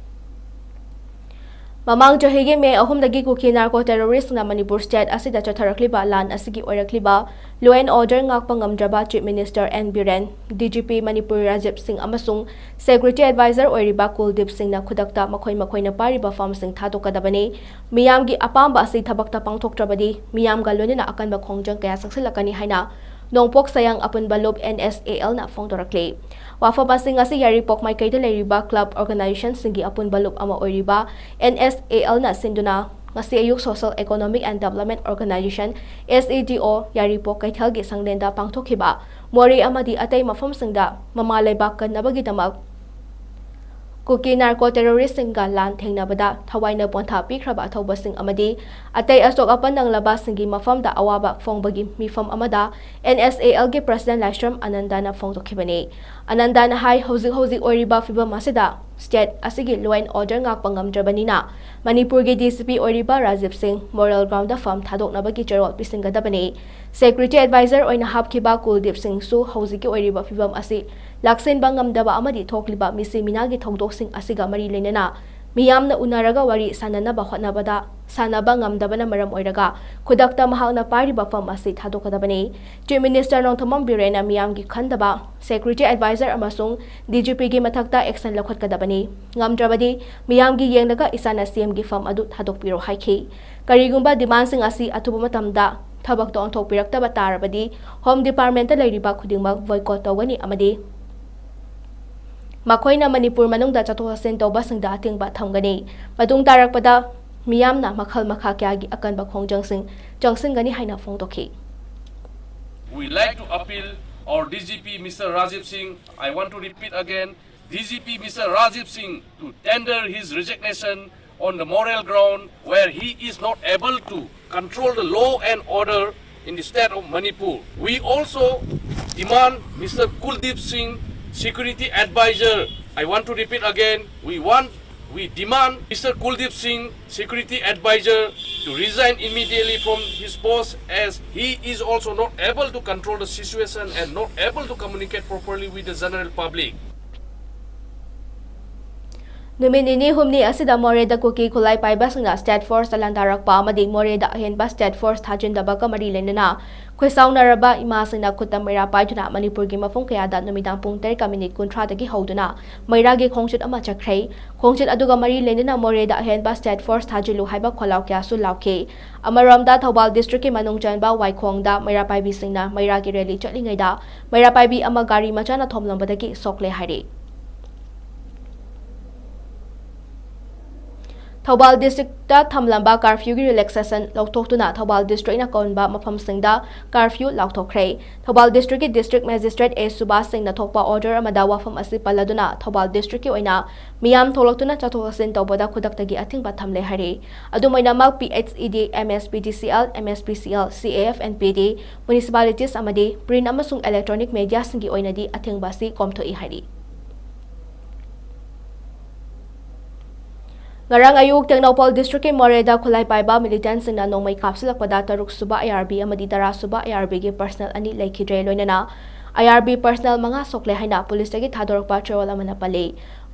ꯃꯃꯥꯡ ꯆꯍꯤꯒꯤ ꯃꯦ ꯑꯍꯨꯝꯗꯒꯤ ꯀꯨꯀꯤ ꯅꯥꯔꯀꯣ ꯇꯦꯔꯣꯔꯤꯁ꯭ꯠꯅ ꯃꯅꯤꯄꯨꯔ ꯁ꯭ꯇꯦꯠ ꯑꯁꯤꯗ ꯆꯠꯊꯔꯛꯂꯤꯕ ꯂꯥꯟ ꯑꯁꯤꯒꯤ ꯑꯣꯏꯔꯛꯂꯤꯕ law and order ꯉꯥꯛꯄ ꯉꯝꯗ꯭ꯔꯕ Chief Minister N Biren, D G P Manipur Rajiv Singh ꯑꯃꯁꯨꯡ Security Advisor ꯑꯣꯏꯔꯤꯕ ꯀꯨꯜꯗꯤꯞ ꯁꯤꯡꯅ ꯈꯨꯗꯛꯇ ꯃꯈꯣꯏ ꯃꯈꯣꯏꯅ ꯄꯥꯏꯔꯤꯕ ꯐꯝꯁꯤꯡ ꯊꯥꯗꯣꯛꯀꯗꯕꯅꯤ꯫ ꯃꯤꯌꯥꯝꯒꯤ ꯑꯄꯥꯝꯕ ꯑꯁꯤ ꯊꯕꯛꯇ ꯄꯥꯡꯊꯣꯛꯇ꯭ꯔꯕꯗꯤ ꯃꯤꯌꯥꯝꯒ ꯂꯣꯏꯅꯅ ꯑꯀꯟꯕ ꯈꯣꯡꯖꯪ ꯀꯌꯥ ꯆꯪꯁꯤꯜꯂꯛꯀꯅꯤ ꯍꯥꯏꯅ ꯅꯣꯡꯄꯣꯛ ꯁꯌꯥꯡ ꯑꯄꯨꯟꯕ ꯂꯨꯞ, N S A L ꯅ ꯐꯣꯡꯗꯣꯔꯛꯂꯤ꯫ ꯋꯥꯐꯝ ꯑꯁꯤ ꯉꯁꯤ ꯌꯥꯏꯔꯤꯄꯣꯛ ꯃꯥꯏꯀꯩꯗ ꯂꯩꯔꯤꯕ club organization ꯁꯤꯡꯒꯤ ꯑꯄꯨꯟꯕ ꯂꯨꯞ ꯑꯃ ꯑꯣꯏꯔꯤꯕ N S A L ꯅ ꯁꯤꯟꯗꯨꯅ ꯉꯁꯤ ꯑꯌꯨꯛ Social Economic and Development Organization, S E D O, ꯌꯥꯏꯔꯤꯄꯣꯛ ꯀꯩꯊꯦꯜꯒꯤ ꯁꯪꯂꯦꯟꯗ ꯄꯥꯡꯊꯣꯛꯈꯤꯕ ꯃꯣꯔꯦ ꯑꯃꯗꯤ ꯑꯇꯩ ꯃꯐꯝꯁꯤꯡꯗ ꯃꯃꯥ ꯂꯩꯕꯥꯛ ꯀꯟꯅꯕꯒꯤꯗꯃꯛ ꯀꯨꯀꯤ ꯅꯥꯔꯀꯣ ꯇꯦꯔꯣꯔꯤꯁ꯭ꯠꯁꯤꯡꯒ ꯂꯥꯟ ꯊꯦꯡꯅꯕꯗ ꯊꯋꯥꯏꯅ ꯄꯣꯟꯊꯥ ꯄꯤꯈ꯭ꯔꯕ ꯑꯊꯧꯕꯁꯤꯡ ꯑꯃꯗꯤ ꯑꯇꯩ ꯑꯁꯣꯛ ꯑꯄꯟ ꯅꯪꯂꯕꯁꯤꯡꯒꯤ ꯃꯐꯝꯗ ꯑꯋꯥꯕ ꯐꯣꯡꯕꯒꯤ ꯃꯤꯐꯝ ꯑꯃꯗ N S A L ꯒꯤ President ꯂꯥꯏꯁ꯭ꯔꯝ ꯑꯅꯟꯗꯅ ꯐꯣꯡꯗꯣꯛꯈꯤꯕꯅꯤ꯫ ꯑꯅꯟꯗꯅ ꯍꯥꯏ, ꯍꯧꯖꯤꯛ ꯍꯧꯖꯤꯛ ꯑꯣꯏꯔꯤꯕ ꯐꯤꯕꯝ ꯑꯁꯤꯗ state ꯑꯁꯤꯒꯤ law and order ꯉꯥꯛꯄ ꯉꯝꯗ꯭ꯔꯕꯅꯤꯅ ꯃꯅꯤꯄꯨꯔꯒꯤ D G P ꯑꯣꯏꯔꯤꯕ ꯔꯥꯖꯤꯕ ꯁꯤꯡ moral ground ꯗ ꯐꯝ ꯊꯥꯗꯣꯛꯅꯕꯒꯤ ꯆꯦꯔꯣꯜ ꯄꯤꯁꯤꯟꯒꯗꯕꯅꯤ꯫ Security Advisor ꯑꯣꯏꯅ ꯍꯥꯞꯈꯤꯕ ꯀꯨꯜꯗꯤꯞ ꯁꯤꯡꯁꯨ ꯍꯧꯖꯤꯛꯀꯤ ꯑꯣꯏꯔꯤꯕ ꯐꯤꯕꯝ ꯑꯁꯤ ꯂꯥꯛꯁꯤꯟꯕ ꯉꯝꯗꯕ ꯑꯃꯗꯤ ꯊꯣꯛꯂꯤꯕ ꯃꯤꯁꯤ ꯃꯤꯅꯥꯒꯤ ꯊꯧꯗꯣꯛꯁꯤꯡ ꯑꯁꯤꯒ ꯃꯔꯤ ꯂꯩꯅꯅ ꯃꯤꯌꯥꯝꯅ ꯎꯅꯔꯒ ꯋꯥꯔꯤ ꯁꯥꯟꯅꯅꯕ ꯍꯣꯠꯅꯕꯗ ꯁꯥꯟꯅꯕ ꯉꯝꯗꯕꯅ ꯃꯔꯝ ꯑꯣꯏꯔꯒ ꯈꯨꯗꯛꯇ ꯃꯍꯥꯛꯅ ꯄꯥꯏꯔꯤꯕ ꯐꯝ ꯑꯁꯤ ꯊꯥꯗꯣꯛꯀꯗꯕꯅꯤ꯫ Chief Minister ꯅꯣꯡꯊꯣꯝꯕꯝ ꯕꯤꯔꯦꯟꯅ ꯃꯤꯌꯥꯝꯒꯤ ꯈꯟꯗꯕ Security Advisor ꯑꯃꯁꯨꯡ D G P ꯒꯤ ꯃꯊꯛꯇ action ꯂꯧꯈꯠꯀꯗꯕꯅꯤ꯫ ꯉꯝꯗ꯭ꯔꯕꯗꯤ ꯃꯤꯌꯥꯝꯒꯤ ꯌꯦꯡꯂꯒ ꯏꯁꯥꯅ C M ꯒꯤ ꯐꯝ ꯑꯗꯨ ꯊꯥꯗꯣꯛꯄꯤꯔꯣ ꯍꯥꯏꯈꯤ꯫ ꯀꯔꯤꯒꯨꯝꯕ demandsꯁꯤꯡ ꯑꯁꯤ ꯑꯊꯨꯕ ꯃꯇꯝꯗ ꯊꯕꯛꯇ ꯑꯣꯟꯊꯣꯛꯄꯤꯔꯛꯇꯕ ꯇꯥꯔꯕꯗꯤ Home Departmentꯇ ꯂꯩꯔꯤꯕ ꯈꯨꯗꯤꯡꯃꯛ boycott ꯇꯧꯒꯅꯤ ꯑꯃꯗꯤ ꯃꯈꯣꯏꯅ ꯃꯅꯤꯄꯨꯔ ꯃꯅꯨꯡꯗ ꯆꯠꯊꯣꯛ ꯆꯠꯁꯤꯟ ꯇꯧꯕꯁꯤꯡꯗ ꯑꯊꯤꯡꯕ ꯊꯝꯒꯅꯤ꯫ ꯃꯇꯨꯡ ꯇꯥꯔꯛꯄꯗ ꯃꯤꯌꯥꯝꯅ ꯃꯈꯜ ꯃꯈꯥ ꯀꯌꯥꯒꯤ ꯑꯀꯟꯕ ꯈꯣꯡꯖꯪꯁꯤꯡ ꯆꯪꯁꯤꯟꯒꯅꯤ ꯍꯥꯏꯅ ꯐꯣꯡꯗꯣꯛꯈꯤ꯫ We like to appeal our D G P, Mister Rajiv Singh. I want to repeat again, D G P, Mister Rajiv Singh, to tender his resignation on the moral ground where he is not able to control the law and order in the state of Manipur. We also demand Mister Kuldeep Singh, security advisor. I want to repeat again, we want, we demand Mister Kuldeep Singh, security advisor, to resign immediately from his post, as he is also not able to control the situation and not able to communicate properly with the general public. ꯅꯨꯃꯤꯠ ꯅꯤꯅꯤ ꯍꯨꯝꯅꯤ ꯑꯁꯤꯗ ꯃꯣꯔꯦꯗ ꯀꯨꯀꯤ ꯈꯨꯠꯂꯥꯏ ꯄꯥꯏꯕꯁꯤꯡꯅ state forceꯇ ꯂꯥꯟꯗꯥꯔꯛꯄ ꯑꯃꯗꯤ ꯃꯣꯔꯦꯗ ꯑꯍꯦꯟꯕ state force ꯊꯥꯖꯤꯟꯗꯕꯒ ꯃꯔꯤ ꯂꯩꯅꯅ ꯈꯣꯏꯁꯥꯎꯅꯔꯕ ꯏꯃꯥꯁꯤꯡꯅ ꯈꯨꯠꯇ ꯃꯩꯔꯥ ꯄꯥꯏꯗꯨꯅ ꯃꯅꯤꯄꯨꯔꯒꯤ ꯃꯐꯝ ꯀꯌꯥꯗ ꯅꯨꯃꯤꯗꯥꯡ ꯄꯨꯡ ꯇꯔꯦꯠꯀ minute ꯀꯨꯟꯊ꯭ꯔꯥꯗꯒꯤ ꯍꯧꯗꯨꯅ ꯃꯩꯔꯥꯒꯤ ꯈꯣꯡꯆꯠ ꯑꯃ ꯆꯠꯈ꯭ꯔꯦ꯫ ꯈꯣꯡꯆꯠ ꯑꯗꯨꯒ ꯃꯔꯤ ꯂꯩꯅꯅ ꯃꯣꯔꯦꯗ ꯑꯍꯦꯟꯕ state force ꯊꯥꯖꯤꯜꯂꯨ ꯍꯥꯏꯕ ꯈꯣꯜꯂꯥꯎ ꯀꯌꯥꯁꯨ ꯂꯥꯎꯈꯤ꯫ ꯑꯃꯔꯣꯝꯗ ꯊꯧꯕꯥꯜ districtꯀꯤ ꯃꯅꯨꯡ ꯆꯟꯕ ꯋꯥꯏꯈꯣꯡꯗ ꯃꯩꯔꯥ ꯄꯥꯏꯕꯤꯁꯤꯡꯅ ꯃꯩꯔꯥꯒꯤ rally ꯆꯠꯂꯤꯉꯩꯗ ꯃꯩꯔꯥ ꯄꯥꯏꯕꯤ ꯑꯃ ꯒꯥꯔꯤ ꯃꯆꯥꯅ ꯊꯣꯝꯂꯝꯕꯗꯒꯤ ꯁꯣꯛꯂꯦ ꯍꯥꯏꯔꯤ꯫ ꯊꯧꯕꯥꯜ districtꯇ ꯊꯝꯂꯝꯕ curfewꯒꯤ relaxation ꯂꯧꯊꯣꯛꯇꯨꯅ ꯊꯧꯕꯥꯜ districtꯅ ꯀꯣꯟꯕ ꯃꯐꯝꯁꯤꯡꯗ curfew ꯂꯥꯎꯊꯣꯛꯈ꯭ꯔꯦ꯫ Thoubal districtꯀꯤ district magistrate A Subhas ꯁꯤꯡꯅ ꯊꯣꯛꯄ order ꯑꯃꯗ ꯋꯥꯐꯝ ꯑꯁꯤ ꯄꯜꯂꯗꯨꯅ ꯊꯧꯕꯥꯜ districtꯀꯤ ꯑꯣꯏꯅ ꯃꯤꯌꯥꯝ ꯊꯣꯛꯂꯛꯇꯨꯅ ꯆꯠꯊꯣꯛ ꯆꯠꯁꯤꯟ ꯇꯧꯕꯗ ꯈꯨꯗꯛꯇꯒꯤ ꯑꯊꯤꯡꯕ ꯊꯝꯂꯦ ꯍꯥꯏꯔꯤ꯫ ꯑꯗꯨꯃꯥꯏꯅꯃꯛ P H E D, M S P D C L, M S P C L, C A F N P D, municipalities ꯑꯃꯗꯤ print ꯑꯃꯁꯨꯡ electronic mediaꯁꯤꯡꯒꯤ ꯑꯣꯏꯅꯗꯤ ꯑꯊꯤꯡꯕ ꯑꯁꯤ ꯀꯣꯝꯊꯣꯛꯏ ꯍꯥꯏꯔꯤ꯫ ꯉꯔꯥꯡ ꯑꯌꯨꯛ ꯇꯦꯡꯅꯧꯄꯜ districtꯀꯤ ꯃꯣꯔꯦꯗ ꯈꯨꯠꯂꯥꯏ ꯄꯥꯏꯕ militantꯁꯤꯡꯅ ꯅꯣꯡꯃꯩ ꯀꯥꯞꯁꯤꯜꯂꯛꯄꯗ ꯇꯔꯨꯛ ꯁꯨꯕ I R B ꯑꯃꯗꯤ ꯇꯔꯥ ꯁꯨꯕ I R Bꯒꯤ personnel ꯑꯅꯤ ꯂꯩꯈꯤꯗ꯭ꯔꯦ꯫ ꯂꯣꯏꯅꯅ ꯑꯥꯏ ꯑꯥꯔ ꯕꯤ ꯄꯔꯁꯅꯦꯜ ꯃꯉꯥ ꯁꯣꯛꯂꯦ ꯍꯥꯏꯅ ꯄꯨꯂꯤꯁꯇꯒꯤ ꯊꯥꯗꯣꯔꯛꯄ ꯆꯦꯔꯣꯜ ꯑꯃꯅ ꯄꯜꯂꯤ꯫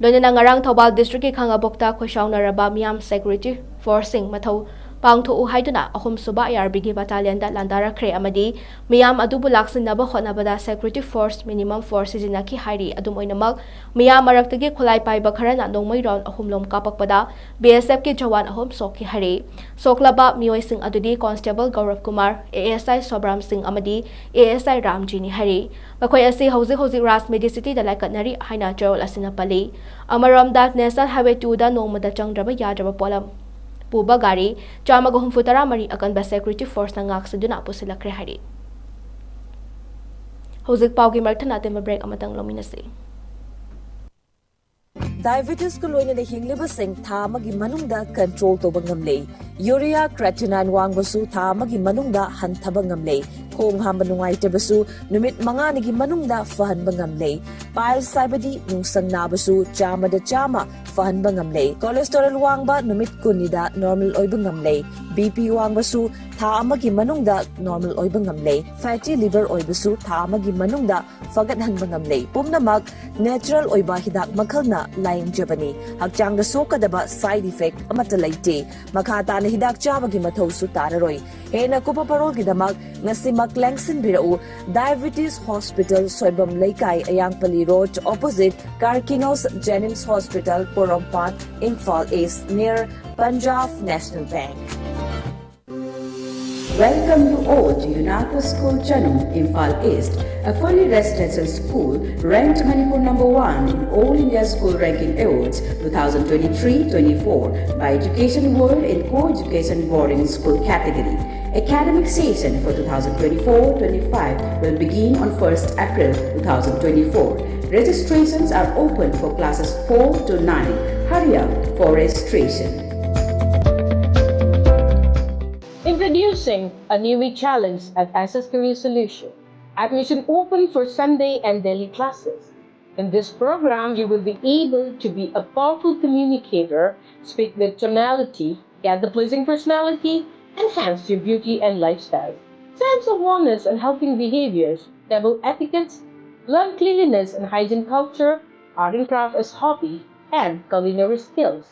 ꯂꯣꯏꯅꯅ ꯉꯔꯥꯡ ꯊꯧꯕꯥꯜ ꯗꯤꯁꯇ꯭ꯔꯤꯛꯀꯤ ꯈꯥꯡꯉꯕꯣꯛꯇ ꯈꯣꯏꯁꯥꯎꯅꯔꯕ ꯃꯤꯌꯥꯝ ꯁꯦꯀ꯭ꯌꯨꯔꯤꯇꯤ ꯐꯣꯔꯁꯁꯤꯡ ꯃꯊꯧ ꯄꯥꯡꯊꯣꯛꯎ ꯍꯥꯏꯗꯨꯅ ꯑꯍꯨꯝꯁꯨꯕ ꯑꯥꯏ ꯑꯥꯔ ꯕꯤꯒꯤ ꯕꯇꯥꯂꯤꯌꯟꯗ ꯂꯥꯟꯗꯥꯔꯛꯈ꯭ꯔꯦ ꯑꯃꯗꯤ ꯃꯤꯌꯥꯝ ꯑꯗꯨꯕꯨ ꯂꯥꯛꯁꯤꯟꯅꯕ ꯍꯣꯠꯅꯕꯗ ꯁꯦꯀ꯭ꯌꯨꯔꯤꯇꯤ ꯐꯣꯔꯁ ꯃꯤꯅꯤꯃꯝ ꯐꯣꯔꯁ ꯁꯤꯖꯤꯟꯅꯈꯤ ꯍꯥꯏꯔꯤ꯫ ꯑꯗꯨꯝ ꯑꯣꯏꯅꯃꯛ, ꯃꯤꯌꯥꯝ ꯃꯔꯛꯇꯒꯤ ꯈꯨꯠꯂꯥꯏ ꯄꯥꯏꯕ ꯈꯔꯅ ꯅꯣꯡꯃꯩ ꯔꯥꯎꯟ ꯑꯍꯨꯝꯂꯣꯝ ꯀꯥꯞꯄꯛꯄꯗ ꯕꯤ ꯑꯦꯁ ꯑꯦꯐꯀꯤ ꯖꯋꯥꯟ ꯑꯍꯨꯝ ꯁꯣꯛꯈꯤ ꯍꯥꯏꯔꯤ꯫ ꯁꯣꯛꯂꯕ ꯃꯤꯑꯣꯏꯁꯤꯡ ꯑꯗꯨꯗꯤ ꯀꯣꯟꯁꯇꯦꯕꯜ ꯒꯧꯔꯕ ꯀꯨꯃꯥꯔ, ꯑꯦ ꯑꯦꯁ ꯑꯥꯏ ꯁꯣꯕ꯭ꯔꯥꯝ ꯁꯤꯡ ꯑꯃꯗꯤ ꯑꯦ ꯑꯦꯁ ꯑꯥꯏ ꯔꯥꯝꯖꯤꯅꯤ ꯍꯥꯏꯔꯤ꯫ ꯃꯈꯣꯏ ꯑꯁꯤ ꯍꯧꯖꯤꯛ ꯍꯧꯖꯤꯛ ꯔꯥꯖ ꯃꯦꯗꯤꯁꯤꯇꯤꯗ ꯂꯥꯏꯀꯠꯅꯔꯤ ꯍꯥꯏꯅ ꯆꯦꯔꯣꯜ ꯑꯁꯤꯅ ꯄꯜꯂꯤ꯫ ꯑꯃꯔꯣꯝꯗ, ꯅꯦꯁꯅꯦꯜ ꯍꯥꯏꯋꯦ ꯇꯨꯗ ꯅꯣꯡꯃꯗ ꯆꯪꯗ꯭ꯔꯕ ꯌꯥꯗ꯭ꯔꯕ ꯄꯣꯠꯂꯝ ꯄꯨꯕ ꯒꯥꯔꯤ ꯆꯥꯝꯃꯒ ꯍꯨꯝꯐꯨ ꯇꯔꯥ ꯃꯔꯤ ꯑꯀꯟꯕ ꯁꯦꯀ꯭ꯌꯨꯔꯤꯇꯤ ꯐꯣꯔꯁꯅ ꯉꯥꯛ ꯁꯦꯟꯗꯨꯅ ꯄꯨꯁꯤꯜꯂꯛꯈ꯭ꯔꯦ ꯍꯥꯏꯔꯤ꯫ ꯍꯧꯖꯤꯛ ꯄꯥꯎꯒꯤ ꯃꯔꯛ ꯊꯠꯅ ꯑꯇꯦꯟꯕ ꯕ꯭ꯔꯦꯛ ꯑꯃꯇꯪ ꯂꯧꯃꯤꯟꯅꯁꯤ꯫ ꯗꯥꯏꯕꯤꯇꯤꯁꯀ ꯂꯣꯏꯅꯅ ꯍꯤꯡꯂꯤꯕꯁꯤꯡ ꯊꯥ ꯑꯃꯒꯤ ꯃꯅꯨꯡꯗ ꯀꯟꯇ꯭ꯔꯣꯜ ꯇꯧꯕ ꯉꯝꯂꯦ꯫ ꯌꯨꯔꯤꯌꯥ, ꯀ꯭ꯔꯦꯇꯤꯅꯥꯏꯟ ꯋꯥꯡꯕꯁꯨ ꯊꯥ ꯑꯃꯒꯤ ꯃꯅꯨꯡꯗ ꯍꯟꯊꯕ ꯉꯝꯂꯦ꯫ ꯈꯣꯡ ꯍꯥꯝꯕ ꯅꯨꯡꯉꯥꯏꯇꯕꯁꯨ ꯅꯨꯃꯤꯠ ꯃꯉꯥꯅꯤꯒꯤ ꯃꯅꯨꯡꯗ ꯐꯍꯟꯕ ꯉꯝꯂꯦ꯫ ꯄꯥꯏꯜꯁ ꯍꯥꯏꯕꯗꯤ ꯅꯨꯡꯁꯪ ꯅꯥꯕꯁꯨ ꯆꯥꯝꯃꯗ ꯆꯥꯝꯃ ꯐꯍꯟꯕ ꯉꯝꯂꯦ꯫ ꯀꯣꯂꯦꯁꯇꯣꯔꯦꯜ ꯋꯥꯡꯕ ꯅꯨꯃꯤꯠ ꯀꯨꯟꯅꯤꯗ ꯅꯣꯔꯃꯦꯜ ꯑꯣꯏꯕ ꯉꯝꯂꯦ꯫ ꯕꯤ ꯄꯤ ꯋꯥꯡꯕꯁꯨ ꯊꯥ ꯑꯃꯒꯤ ꯃꯅꯨꯡꯗ ꯅꯣꯔꯃꯦꯜ ꯑꯣꯏꯕ ꯉꯝꯂꯦ꯫ ꯐꯦꯇꯤ ꯂꯤꯚꯔ ꯑꯣꯏꯕꯁꯨ ꯊꯥ ꯑꯃꯒꯤ ꯃꯅꯨꯡꯗ ꯐꯒꯠꯍꯟꯕ ꯉꯝꯂꯦ꯫ ꯄꯨꯝꯅꯃꯛ ꯅꯦꯆꯔꯦꯜ ꯑꯣꯏꯕ ꯍꯤꯗꯥꯛ ꯃꯈꯜꯅ ꯂꯥꯌꯦꯡꯖꯕꯅꯤ꯫ ꯍꯛꯆꯥꯡꯗ ꯁꯣꯛꯀꯗꯕ ꯁꯥꯏꯗ ꯏꯐꯦꯛ ꯑꯃꯠꯇ ꯂꯩꯇꯦ꯫ ꯃꯈꯥ ꯇꯥꯅ ꯍꯤꯗꯥꯛ ꯆꯥꯕꯒꯤ ꯃꯊꯧꯁꯨ ꯇꯥꯔꯔꯣꯏ꯫ ꯍꯦꯟꯅ ꯀꯨꯞꯄ ꯄꯔꯣꯜꯒꯤꯗꯃꯛ ꯉꯁꯤꯃꯛ ꯂꯦꯡꯁꯤꯟꯕꯤꯔꯛꯎ꯫ Diabetes Hospital, ꯁꯣꯏꯕꯝ ꯂꯩꯀꯥꯏ, Ayangpalli road, opposite Karkinos Jennings Hospital, Porompat, Imphal east, near Punjab National Bank. Welcome you all to Yunako School Chanung, Imphal East, a fully residential school ranked Manipur number one in All India School Ranking Awards two thousand twenty-three twenty-four by Education World in co-education boarding school category. Academic session for two thousand twenty-four twenty-five will begin on first April two thousand twenty-four. Registrations are open for classes four to nine. Hurry up for registration. Introducing a newbie challenge at Access Career Solution. Admission open for Sunday and daily classes. In this program, you will be able to be a powerful communicator, speak with tonality, get the pleasing personality, enhance your beauty and lifestyle. Sense of wellness and helping behaviors, table etiquettes, learn cleanliness and hygiene culture, art and craft as hobby, and culinary skills.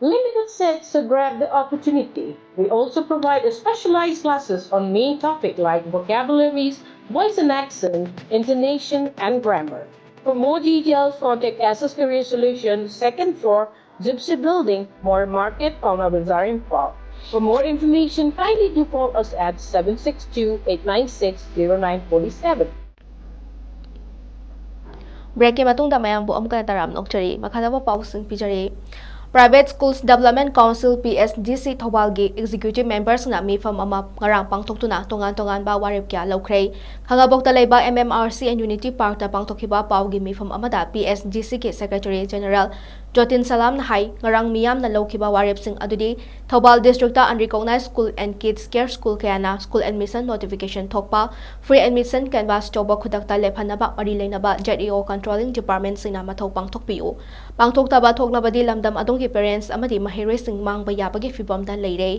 Limited seats, so grab the opportunity. We also provide a specialized classes on main topic like vocabularies, voice and accent, intonation, and grammar. For more details, contact S S Career Solutions, second floor, Gypsy Building, Moore Market, Paona Bazaar, Imphal. For more information, kindly do call us at seven six two, eight nine six, zero nine four seven. Breakꯀꯤ ꯃꯇꯨꯡꯗ ꯃꯌꯥꯝꯕꯨ ꯑꯃꯨꯛꯀ ꯇꯔꯥꯝꯅ ꯑꯣꯛꯆꯔꯤ꯫ ꯃꯈꯥꯗ ꯄꯥꯎꯁꯤꯡ ꯄꯤꯖꯔꯤ꯫ Private Schools Development Council, P S D C, ꯊꯧꯕꯥꯜꯒꯤ executive memberꯁꯤꯡꯅ ꯃꯤꯐꯝ ꯑꯃ ꯉꯔꯥꯡ ꯄꯥꯡꯊꯣꯛꯇꯨꯅ ꯇꯣꯉꯥꯟ ꯇꯣꯉꯥꯟꯕ ꯋꯥꯔꯦꯞ ꯀꯌꯥ ꯂꯧꯈ꯭ꯔꯦ꯫ ꯈꯥꯉꯕꯣꯛꯇ ꯂꯩꯕ M M R C and Unity Parkꯇ ꯄꯥꯡꯊꯣꯛꯈꯤꯕ ꯄꯥꯎꯒꯤ ꯃꯤꯐꯝ ꯑꯃꯗ P S D Cꯒꯤ Secretary General ꯖꯣꯇꯤꯟ ꯁꯂꯥꯝꯅ ꯍꯥꯏ, ꯉꯔꯥꯡ ꯃꯤꯌꯥꯝꯅ ꯂꯧꯈꯤꯕ ꯋꯥꯔꯦꯞꯁꯤꯡ ꯑꯗꯨꯗꯤ Thoubal districtꯇ unrecognized school and kids care school ꯀꯌꯥꯅ school admission notification ꯊꯣꯛꯄ, free admission canvass ꯇꯧꯕ ꯈꯨꯗꯛꯇ ꯂꯦꯞꯍꯟꯅꯕ ꯃꯔꯤ ꯂꯩꯅꯕ Z E O controlling departmentꯁꯤꯡꯅ ꯃꯊꯧ ꯄꯥꯡꯊꯣꯛꯄꯤꯌꯨ꯫ ꯄꯥꯡꯊꯣꯛꯇꯕ ꯊꯣꯛꯂꯕꯗꯤ ꯂꯝꯗꯝ ꯑꯗꯣꯝꯒꯤ parents ꯑꯃꯗꯤ ꯃꯍꯩꯔꯣꯏꯁꯤꯡ ꯃꯥꯡꯕ ꯌꯥꯕꯒꯤ ꯐꯤꯚꯝꯗ ꯂꯩꯔꯦ꯫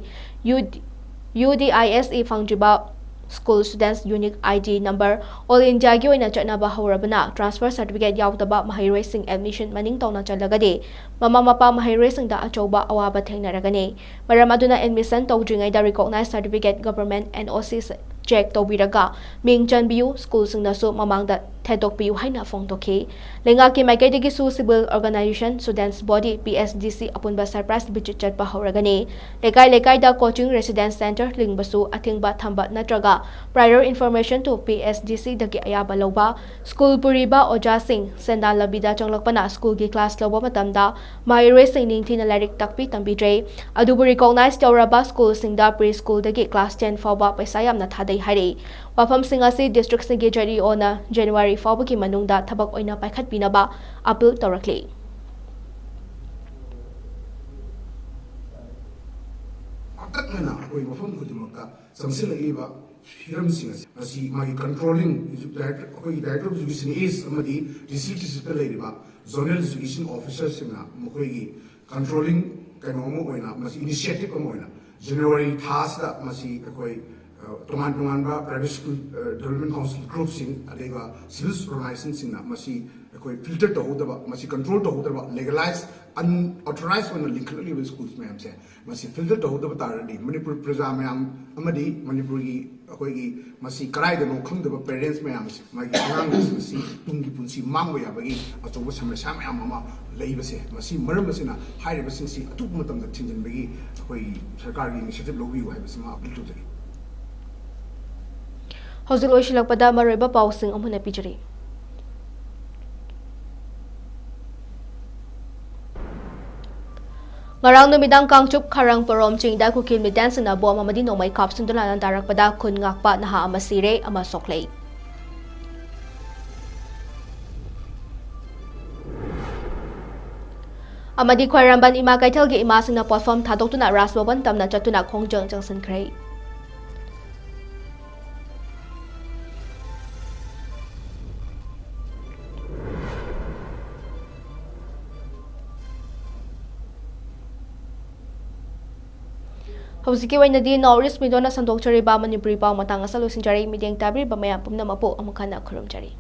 UDISE ꯐꯪꯗ꯭ꯔꯤꯕ school students unique I D number all Indiaꯒꯤ ꯑꯣꯏꯅ ꯆꯠꯅꯕ ꯍꯧꯔꯕꯅ transfer certificate ꯌꯥꯎꯗꯕ ꯃꯍꯩꯔꯣꯏꯁꯤꯡ admission ꯃꯅꯤꯡ ꯇꯧꯅ ꯆꯠꯂꯒꯗꯤ ꯃꯃꯥ ꯃꯄꯥ ꯃꯍꯩꯔꯣꯏꯁꯤꯡꯗ ꯑꯆꯧꯕ ꯑꯋꯥꯕ ꯊꯦꯡꯅꯔꯒꯅꯤ꯫ ꯃꯔꯝ ꯑꯗꯨꯅ admission ꯇꯧꯗ꯭ꯔꯤꯉꯩꯗ recognized certificate, government N O C check ꯇꯧꯕꯤꯔꯒ ꯃꯤꯡ ꯆꯟꯕꯤꯌꯨ, schoolꯁꯤꯡꯅꯁꯨ ꯃꯃꯥꯡꯗ ꯊꯦꯗꯣꯛꯄꯤꯌꯨ ꯍꯥꯏꯅ ꯐꯣꯡꯗꯣꯛꯈꯤ꯫ ꯂꯩꯉꯥꯛꯀꯤ ꯃꯥꯏꯀꯩꯗꯒꯤꯁꯨ civil organization, students body, P S D C ꯑꯄꯨꯟꯕ surprise visit ꯆꯠꯄ ꯍꯧꯔꯒꯅꯤ꯫ ꯂꯩꯀꯥꯏ ꯂꯩꯀꯥꯏꯗ coaching residence center ꯂꯤꯡꯕꯁꯨ ꯑꯊꯤꯡꯕ ꯊꯝꯕ ꯅꯠꯇ꯭ꯔꯒ prior information to P S D Cꯗꯒꯤ ꯑꯌꯥꯕ ꯂꯧꯕ, school ꯄꯨꯔꯤꯕ ꯑꯣꯖꯥꯁꯤꯡ ꯁꯦꯟꯗꯥꯟ ꯂꯝꯕꯤꯗ ꯆꯪꯂꯛꯄꯅ schoolꯒꯤ class ꯂꯧꯕ ꯃꯇꯝꯗ ꯃꯍꯩꯔꯣꯏꯁꯤꯡ ꯅꯤꯡꯊꯤꯅ ꯂꯥꯏꯔꯤꯛ ꯇꯥꯛꯄꯤ ꯇꯝꯕꯤꯗ꯭ꯔꯦ꯫ ꯑꯗꯨꯕꯨ recognized ꯇꯧꯔꯕ schoolꯁꯤꯡꯗ pre schoolꯗꯒꯤ class ten ꯐꯥꯎꯕ ꯄꯩꯁꯥ ꯌꯥꯝꯅ ꯊꯥꯗꯩ ꯍꯥꯏꯔꯤ꯫ ꯋꯥꯐꯝꯁꯤꯡ ꯑꯁꯤ districtꯁꯤꯡꯒꯤ Z E Oꯅ January ꯐꯥꯎꯕꯒꯤ ꯃꯅꯨꯡꯗ ꯊꯕꯛ ꯑꯣꯏꯅ ꯄꯥꯏꯈꯠꯄꯤꯅꯕ appeal ꯇꯧꯔꯛꯂꯤ꯫ ꯑꯀꯛꯅꯅ ꯑꯩꯈꯣꯏ ꯃꯐꯝ ꯈꯨꯗꯤꯡꯃꯛꯇ ꯆꯪꯁꯤꯜꯂꯛꯂꯤꯕ ꯍꯤꯔꯝꯁꯤꯡ ꯑꯁꯤ, ꯃꯁꯤ ꯃꯥꯒꯤ controlling, ꯑꯩꯈꯣꯏꯒꯤ Director of Education East ꯑꯃꯗꯤ DC districtꯇ ꯂꯩꯔꯤꯕ zonal education officerꯁꯤꯡꯅ ꯃꯈꯣꯏꯒꯤ controlling ꯀꯩꯅꯣ ꯑꯃ ꯑꯣꯏꯅ, ꯃꯁꯤ initiative ꯑꯃ ꯑꯣꯏꯅ January ꯊꯥꯁꯤꯗ ꯃꯁꯤ ꯑꯩꯈꯣꯏ ꯇꯣꯉꯥꯟ ꯇꯣꯉꯥꯟꯕ private school development council groupꯁꯤꯡ ꯑꯗꯨꯒ civil organizationꯁꯤꯡꯅ ꯃꯁꯤ ꯑꯩꯈꯣꯏ filter ꯇꯧꯍꯧꯗꯕ, ꯃꯁꯤ control ꯇꯧꯍꯧꯗꯕ, legalize unauthorized ꯑꯣꯏꯅ ꯂꯤꯡꯈꯠꯂꯛꯂꯤꯕ schools ꯃꯌꯥꯝꯁꯦ ꯃꯁꯤ filter ꯇꯧꯍꯧꯗꯕ ꯇꯥꯔꯒꯗꯤ ꯃꯅꯤꯄꯨꯔ ꯄ꯭ꯔꯖꯥ ꯃꯌꯥꯝ ꯑꯃꯗꯤ ꯃꯅꯤꯄꯨꯔꯒꯤ ꯑꯩꯈꯣꯏꯒꯤ ꯃꯁꯤ ꯀꯗꯥꯏꯗꯅꯣ ꯈꯪꯗꯕ parents ꯃꯌꯥꯝꯁꯦ ꯃꯥꯒꯤ ꯑꯉꯥꯡꯁꯤꯡ ꯑꯁꯤ ꯇꯨꯡꯒꯤ ꯄꯨꯟꯁꯤ ꯃꯥꯡꯕ ꯌꯥꯕꯒꯤ ꯑꯆꯧꯕ ꯁꯃꯁ꯭ꯌꯥ ꯃꯌꯥꯝ ꯑꯃ ꯂꯩꯕꯁꯦ, ꯃꯁꯤ ꯃꯔꯝ ꯑꯁꯤꯅ ꯍꯥꯏꯔꯤꯕꯁꯤꯡꯁꯤ ꯑꯊꯨꯕ ꯃꯇꯝꯗ ꯊꯤꯡꯖꯤꯟꯕꯒꯤ ꯑꯩꯈꯣꯏꯒꯤ ꯁꯔꯀꯥꯔꯒꯤ initiative ꯂꯧꯕꯤꯌꯨ ꯍꯥꯏꯕꯁꯤꯃ appeal ꯇꯧꯖꯔꯤ꯫ ꯍꯧꯖꯤꯛ ꯂꯣꯏꯁꯤꯜꯂꯛꯄꯗ ꯃꯔꯨꯑꯣꯏꯕ ꯄꯥꯎꯁꯤꯡ ꯑꯃꯨꯛ ꯍꯟꯅ ꯄꯤꯖꯔꯤ꯫ ꯉꯔꯥꯡ ꯅꯨꯃꯤꯗꯥꯡ ꯀꯥꯡꯆꯨꯞ ꯈꯔꯪ ꯄꯣꯔꯣꯝ ꯆꯤꯡꯗ ꯀꯨꯀꯤ militantꯁꯤꯡꯅ bomb ꯑꯃꯗꯤ ꯅꯣꯡꯃꯩ ꯀꯥꯞꯁꯤꯟꯗꯨꯅ ꯂꯥꯟꯗꯥꯔꯛꯄꯗ ꯈꯨꯟ ꯉꯥꯛꯄ ꯅꯍꯥ ꯑꯃ ꯁꯤꯔꯦ ꯑꯃ ꯁꯣꯛꯂꯦ꯫ ꯑꯃꯗꯤ ꯈ꯭ꯋꯥꯏꯔꯝꯕꯟ ꯏꯃꯥ ꯀꯩꯊꯦꯜꯒꯤ ꯏꯃꯥꯁꯤꯡꯅ ꯄꯣꯠꯐꯝ ꯊꯥꯗꯣꯛꯇꯨꯅ ꯔꯥꯖ ꯚꯕꯟ ꯇꯝꯅ ꯆꯠꯇꯨꯅ ꯈꯣꯡꯖꯪ ꯆꯪꯁꯤꯟꯈ꯭ꯔꯦ꯫ ꯍꯧꯖꯤꯛꯀꯤ ꯑꯣꯏꯅꯗꯤ North East Media ꯅ ꯁꯟꯗꯣꯛꯆꯔꯤꯕ ꯃꯅꯤꯄꯨꯔꯤ ꯄꯥꯎ ꯃꯇꯥꯡ ꯑꯁꯤ ꯂꯣꯏꯁꯤꯟꯖꯔꯦ꯫ ꯃꯤꯠꯌꯦꯡ ꯇꯥꯕꯤꯔꯤꯕ ꯃꯌꯥꯝ ꯄꯨꯝꯅꯃꯛꯄꯨ ꯑꯃꯨꯛ ꯍꯟꯅ ꯈꯨꯔꯨꯝꯖꯔꯤ꯫